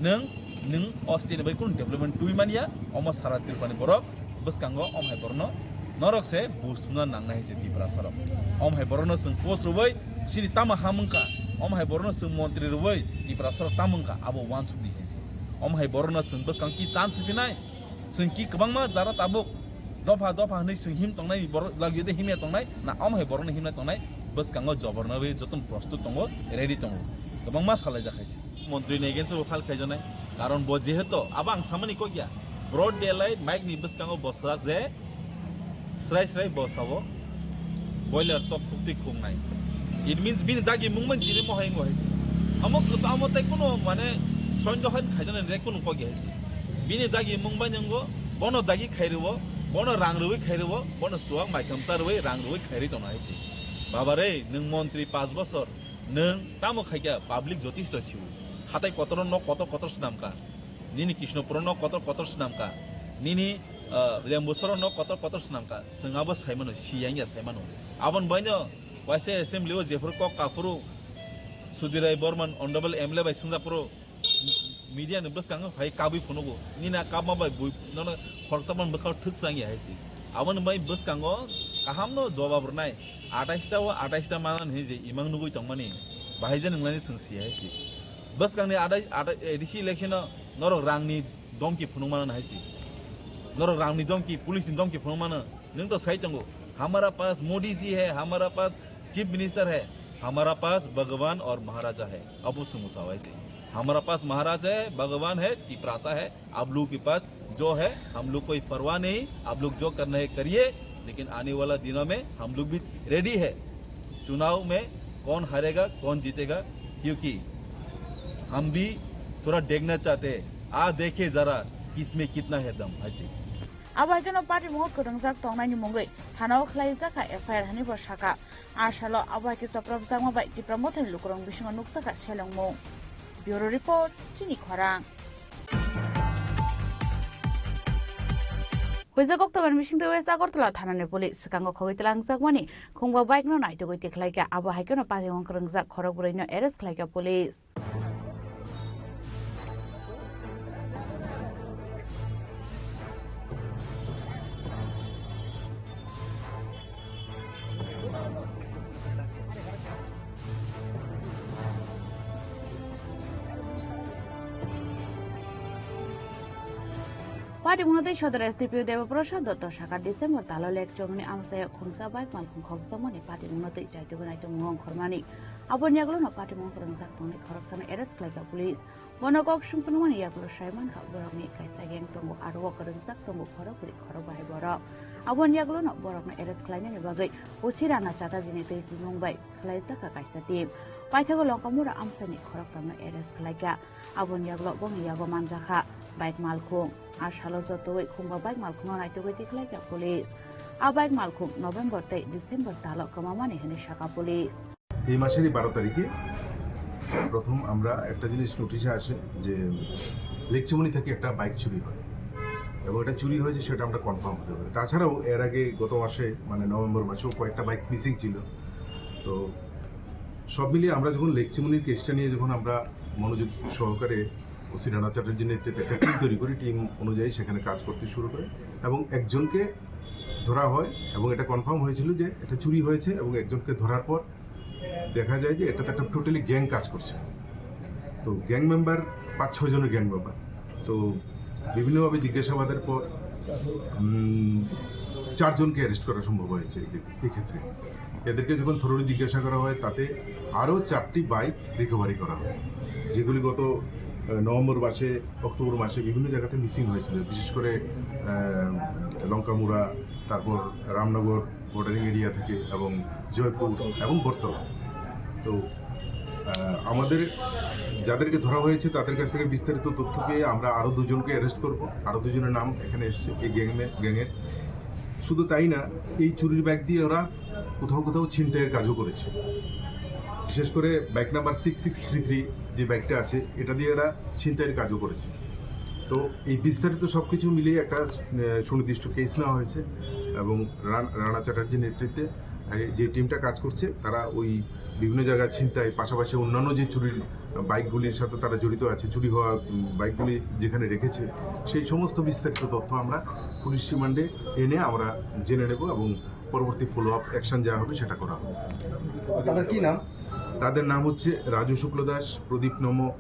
nwng, nwng o state ni bai kunu development twi manya, omo sara Tripura ni borok bwskango om hai borokno norok se buj thumna nangnai hai se Tiprasa rok. Om hai borokno chwng post rwui chini tamo ha mungkha, om hai borokno chwng montri rwui Tiprasa rok tamo wngkha abo uansuk di hai se. Om hai borokno chwng bwskang ki chance rwphinai, chwng ki kwbangma jara tabuk dopha dopha hwnwi chwng him tongnai, borok lagiyode himya tongnai, na omo hai borokno himna tongnai, bwskango joborno rwi jotono prostut tongo, ready tongo, kwbangma salaijak hai se. Montri ni against o file khaijaknai, karon bo jehetu abo ang samani kok ya, broad daylight mic ni bwskango bo swrak je srai srai bo sao, boiler tok khukti khuknai. It means bini dagi mung man jini mohai ngo hai se. Amo, amo tai kuno mane sonjo hai khaijaknai rek kuno kok ya hai se. Bini dagi mung bai nungo, bono dagi khairwo, bono rang rwi khairwo, bono suwak maikam charwi rang rwi khairi tono hai se. Baba re, nwng montri panch bosor, nwng tamo khaikha public jotisto siu. Hatai kotor nok kotor kotor swnamkha. Nini Krishnapuro nok kotor kotor swnamkha. Nini, ah, Lembusoro nok kotor kotor swnamkha. Chwng abo saimano, siyang ya saimano. Aboni baino waisa assembly o jephuru kok kaphuru Sudhir Rai Borman honorable M L A bai swngjaphuru media ni bwskango phai kabui phunugo. Nini a kabma bai bui nono khoroksa man bwkhao thwk chang ya hai se. Aboni bai bwskango kahamno jobab rwnai. Atais ta o atais ta manan hinwi je imang nugui tongmani. Bahai je nwnglani chwng si hai se. Bwskangni adai, adai, A D C election o norok rangni domki phunuk mano hai se. Norok rangni domki, police ni domki phunuk mano. Nwng to sai tongo, "Hamara pas Modi ji hai, hamara pas chief minister hai, hamara pas Bhagwan aur Maharaja hai." Abo swngmo sa hai se. "Hamara pas Maharaja hai, Bhagwan hai, Tiprasa hai, आप लोग के पास जो है, हम लोग कोई परवाह नहीं, आप लोग जो करना है करिए, लेकिन आने वाला दिनों में हम लोग भी रेडी है। चुनाव में कौन हारेगा, कौन जीतेगा, क्योंकि हम भी थोड़ा देखना चाहते हैं। आ देखिए जरा, किसमें कितना है दम।" Hai se. Abo hai kheno patimungo kwrwngjak tongnaini mungwi thanao khwlaijak kha F I R hinwi bo sakha. A salo abo hai khe chopropjakma bai Tipra Mothani lukurokni bisingo nukjakha selengmung. Bureau Report, Chini Khorang. Huijak October ni bisingtwi West Agartala thanani police swkango khogwi twlangjakmani khungba bike no naitugwi tikhlaikha. Abo hai kheno pathing wng kwrwngjak khorok bwrwi no arrest khlaikha police. Patimungno tei Sodor S D P O Debaprasad Dotto sakha December talo Lekchongni amchaio khungsa bike malkhung khokjakmani patimungno tei chaitugwi naitukmung ongkhormani. Aboni yagulono patimung kwrwngjak tongnai khoroksano arrest khlaikha police. Bono kok sung phunukmani yagulo sai mankha borokni kaisa gang tongo, aro o kwrwngjak tongo khorok bwrwi khorok bahai borok. Aboni yagulono borokno arrest khlainani bagwi O C Rana Chatterjee-ni twi tongmung bai khwlaijakha kaisa team. Paithago Longkamura amchaini khoroktamno arrest khlaikha. Aboni yagulo bongni yago manjakha bike malkhung. A salo jotowi khungba bike malkhungno naitugwi tikhlaikha police. A bike malkhung November tei December talo kwmamani hwnwi sakha police. এই মাসেরই বারো তারিখে প্রথম আমরা একটা জিনিস নোটিশে আসে যে লেকচুমনি থেকে একটা বাইক চুরি হয়, এবং এটা চুরি হয়েছে সেটা আমরা কনফার্ম হতে পারি। তাছাড়াও এর আগে গত মাসে, মানে নভেম্বর মাসেও কয়েকটা বাইক মিসিং ছিল। তো সব মিলিয়ে আমরা যখন লেকচুমনির কেসটা নিয়ে যখন আমরা মনোযোগ সহকারে ওসি রানা চ্যাটার্জির নেতৃত্বে একটা টিম তৈরি করি, টিম অনুযায়ী সেখানে কাজ করতে শুরু করে এবং একজনকে ধরা হয় এবং এটা কনফার্ম হয়েছিল যে এটা চুরি হয়েছে এবং একজনকে ধরার পর দেখা যায় যে এটাতে একটা টোটালি গ্যাং কাজ করছে। তো গ্যাং মেম্বার পাঁচ ছয় জনের গ্যাং মেম্বার। তো বিভিন্নভাবে জিজ্ঞাসাবাদের পর উম, চারজনকে অ্যারেস্ট করা সম্ভব হয়েছে এই ক্ষেত্রে। এদেরকে যখন থরোলি জিজ্ঞাসা করা হয়, তাতে আরও চারটি বাইক রিকভারি করা হয়, যেগুলি গত আহ, নভেম্বর মাসে, অক্টোবর মাসে বিভিন্ন জায়গাতে মিসিং হয়েছিল, বিশেষ করে আহ, লঙ্কামুড়া, তারপর রামনগর বর্ডারিং এরিয়া থেকে এবং জয়পুর এবং বটতলা। তো আহ, আমাদের যাদেরকে ধরা হয়েছে তাদের কাছ থেকে বিস্তারিত তথ্য পেয়ে আমরা আরো দুজনকে অ্যারেস্ট করব। আরো দুজনের নাম এখানে এসছে এই গ্যাং, গ্যাংয়ের। শুধু তাই না, এই চুরির ব্যাগ দিয়ে ওরা কোথাও কোথাও ছিনতাইয়ের কাজও করেছে। বিশেষ করে bag number six six three three, যে ব্যাগটা আছে, এটা দিয়ে এরা ছিনতাইয়ের কাজও করেছে। তো এই বিস্তারিত সবকিছু মিলিয়ে একটা আহ, সুনির্দিষ্ট কেস নেওয়া হয়েছে এবং রান- রানা চ্যাটার্জির নেতৃত্বে এই যে টিমটা কাজ করছে, তারা ওই বিভিন্ন জায়গায় ছিনতাই, পাশাপাশি অন্যান্য যে চুরির বাইকগুলির সাথে তারা জড়িত আছে, চুরি হওয়া উম, বাইকগুলি যেখানে রেখেছে, সেই সমস্ত বিস্তারিত তথ্য আমরা পুলিশ রিমান্ডে এনে আমরা জেনে নেব এবং পরবর্তী ফলো আপ অ্যাকশন যা হবে সেটা করা হবে। তাদের কি নাম? তাদের নাম হচ্ছে রাজু শুক্লদাস, প্রদীপ নম, আহ,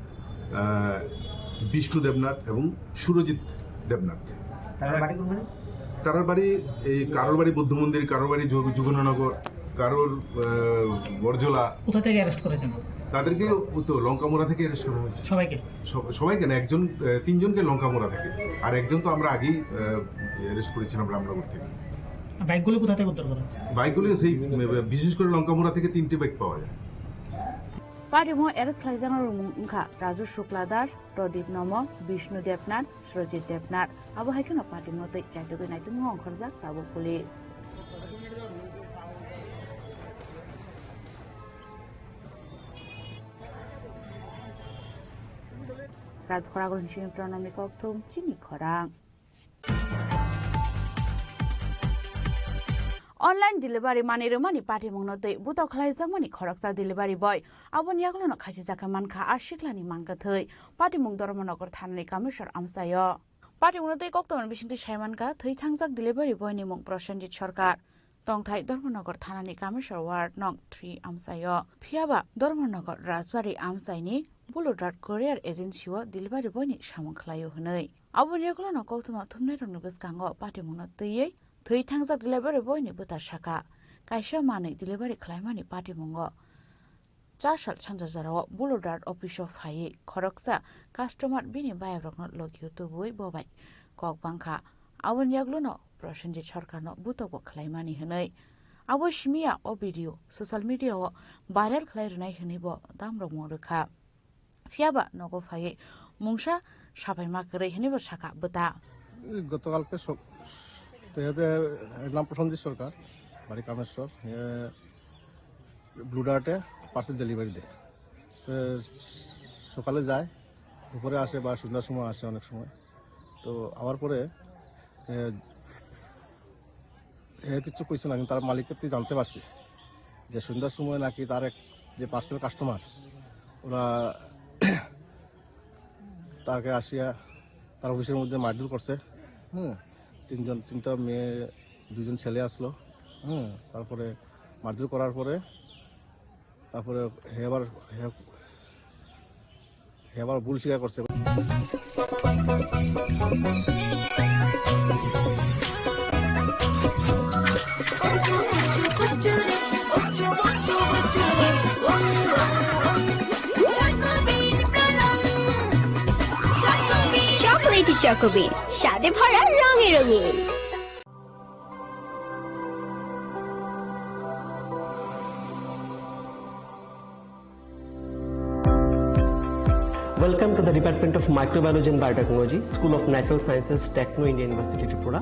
বিষ্ণু দেবনাথ এবং সুরজিৎ দেবনাথ। তাদের বাড়ি কোনখানে? তারার বাড়ি, এই কারোর বাড়ি বুদ্ধ মন্দির, কারোর বাড়ি যোগ- যুগননগর, কারোর আহ, বরজলা। কোথা থেকে অ্যারেস্ট করেছেন? তাদেরকে ওই তো লঙ্কামোড়া থেকে অ্যারেস্ট করা হয়েছে। সবাইকে? সব- সবাইকে না, একজন আহ, তিনজনকে লঙ্কামোড়া থেকে, আর একজন তো আমরা আগেই অ্যারেস্ট করেছিলাম রামনগর থেকে। বাইকগুলো কোথা থেকে উদ্ধার করা হয়েছে? বাইকগুলো সেই আহ, বিশেষ করে লঙ্কামোড়া থেকে তিনটি বাইক পাওয়া যায়। Party mung arrest khlaijaknai rok mung wngkha Raju Shukla Das, Pradip Nomo, Bishnu Debnath, Srojit Debnath. Abo hai kheno party mung twi chaitugwi naitukmung ongkhorjak tabuk police. Rajkhoragul Simi Pranami Kokthum, Chini Khorang. Online delivery manwi rwmani patimungno twi butok khlaijakmani khoroksa delivery boy aboni yagulono khasijak khe mankha a siklani mangkwthwi. Patimung Dharmanagar thanani kamisor amchaio. Patimungno twi koktomani bisingtwi saimankha thwi thangjak delivery boyni mung Prosenjit Sarkar. Tongthai Dharmanagar thanani kamisor ward nong three amchaio. Phiyaba Dharmanagar Rajbari amchaini Buludrat Courier Agency-o delivery boyni samung khlaio hwnwi. Aboni yagulono koktwma thumnairokni bwskango patimungno twiwi thwi thangjak delivery boyni bwta sakha, kaisa manwi delivery khlaimani patimungo cha sal sanja jorao Buludrat office-o phaiwi khoroksa customer bini bayabrokno logio tubui bo bai kok bangkha. Aboni yagulono Prosenjit Sarkarno butobo khlaimani hwnwi. Abo simiya o video social media-o viral khlai rwnai hwnwi bo damrokmung rwkha. Phiyaba nogo phaiwi mungsa sapaima kwrwi hwnwi bo sakha bwta. গতকালকে সক-, তো এতে নাম প্রসেনজিৎ সরকার, বাড়ি কামেশ্বর। এ ব্লু ডার্টে parcel delivery দেয়। তো সকালে যায়, দুপুরে আসে বা সন্ধ্যার সময় আসে অনেক সময়। তো আবার পরে, এ, এ কিছু কইছে না, কিন্তু তার মালিকের থেকে জানতে পারছি যে সন্ধ্যার সময় নাকি তার এক যে পার্সেল কাস্টমার, ওরা তাকে আসিয়া তার অফিসের মধ্যে মারধর করছে। হুম, তিনজন, তিনটা মেয়ে, দুজন ছেলে আসলো। হুম, তারপরে মারধর করার পরে, তারপরে হে আবার, হে, হে আবার ভুল স্বীকার করছে। চকোলেটি চকোবিন, স্বাদে ভরা, রঙে রঙিন। Welcome to the Department of Microbiology and Biotechnology, School of Natural Sciences, Techno India University, Tripura.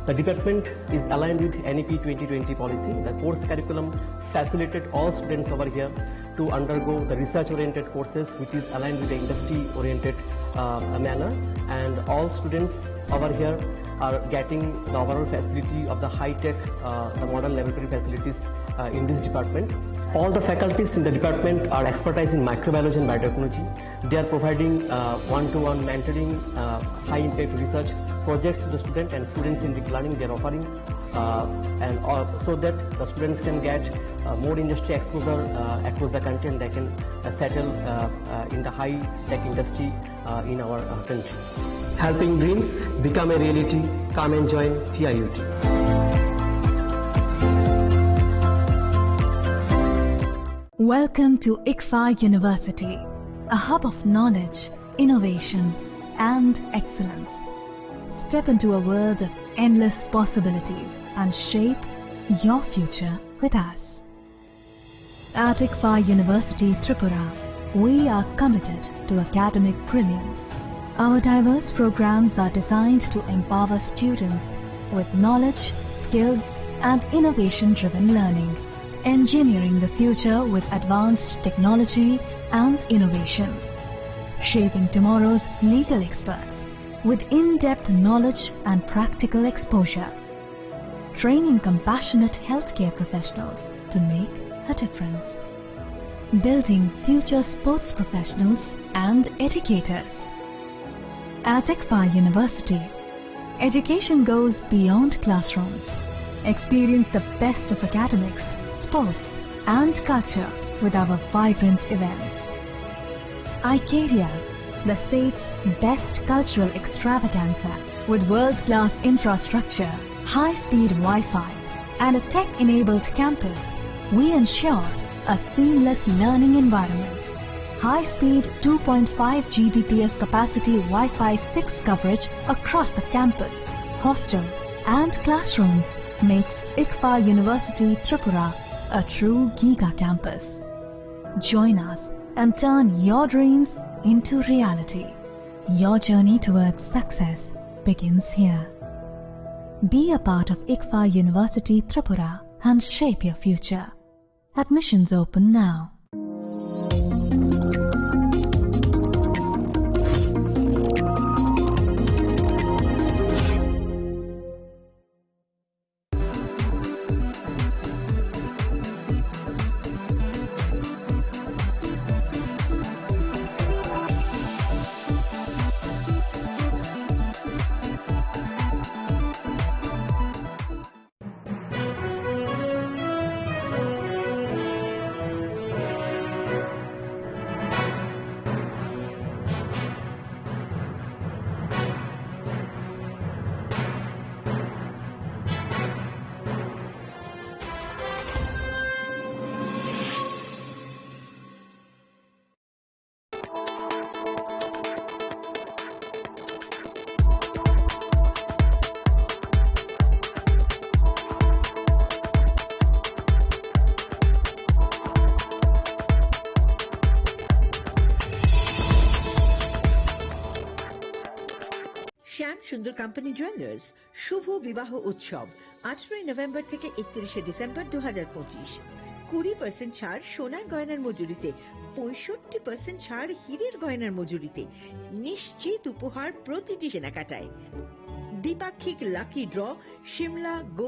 The department is aligned with N E P twenty twenty policy. The course curriculum facilitated all students over here to undergo the research-oriented courses, which is aligned with the industry-oriented, uh, manner. And all students over here are getting the overall facility of the high-tech, uh, the modern laboratory facilities, uh, in this department. All the faculties in the department are expertise in microbiology and biotechnology. They are providing, uh, one-to-one mentoring, uh, high-impact research projects to the student and students-centric learning they are offering, uh, and, uh, so that the students can get, uh, more industry exposure, uh, across the country, and they can, uh, settle, uh, uh, in the high-tech industry, uh, in our, uh, country. Helping dreams become a reality. Come and join T I U T. Welcome to ICFAI University, a hub of knowledge, innovation, and excellence. Step into a world of endless possibilities and shape your future with us. At ICFAI University Tripura, we are committed to academic brilliance. Our diverse programs are designed to empower students with knowledge, skills, and innovation-driven learning, engineering the future with advanced technology and innovation, shaping tomorrow's legal experts with in-depth knowledge and practical exposure, training compassionate healthcare professionals to make a difference, building future sports professionals and educators. At ICFAI University, education goes beyond classrooms. Experience the best of academics, sports, and culture with our vibrant events. Icaria, the state's best cultural extravaganza. With world-class infrastructure, high-speed Wi-Fi, and a tech-enabled campus, we ensure a seamless learning environment. High-speed two point five G B P S capacity Wi-Fi six coverage across the campus, hostel, and classrooms makes ICFAI University Tripura a true giga campus. Join us and turn your dreams into reality. Your journey towards success begins here. Be a part of ICFAI University Tripura and shape your future. Admissions open now. শ্যাম সুন্দর company jewellers শুভ বিবাহ উৎসব, আঠারোই নভেম্বর থেকে একত্রিশে ডিসেম্বর দু হাজার পঁচিশ। কুড়ি পার্সেন্ট ছাড় সোনার গয়নার মজুরিতে, পঁয়ষট্টি পার্সেন্ট ছাড় হীরের গয়নার মজুরিতে, নিশ্চিত উপহার প্রতিটি কেনাকাটায়। দ্বিপাক্ষিক লাকি ড্র, সিমলা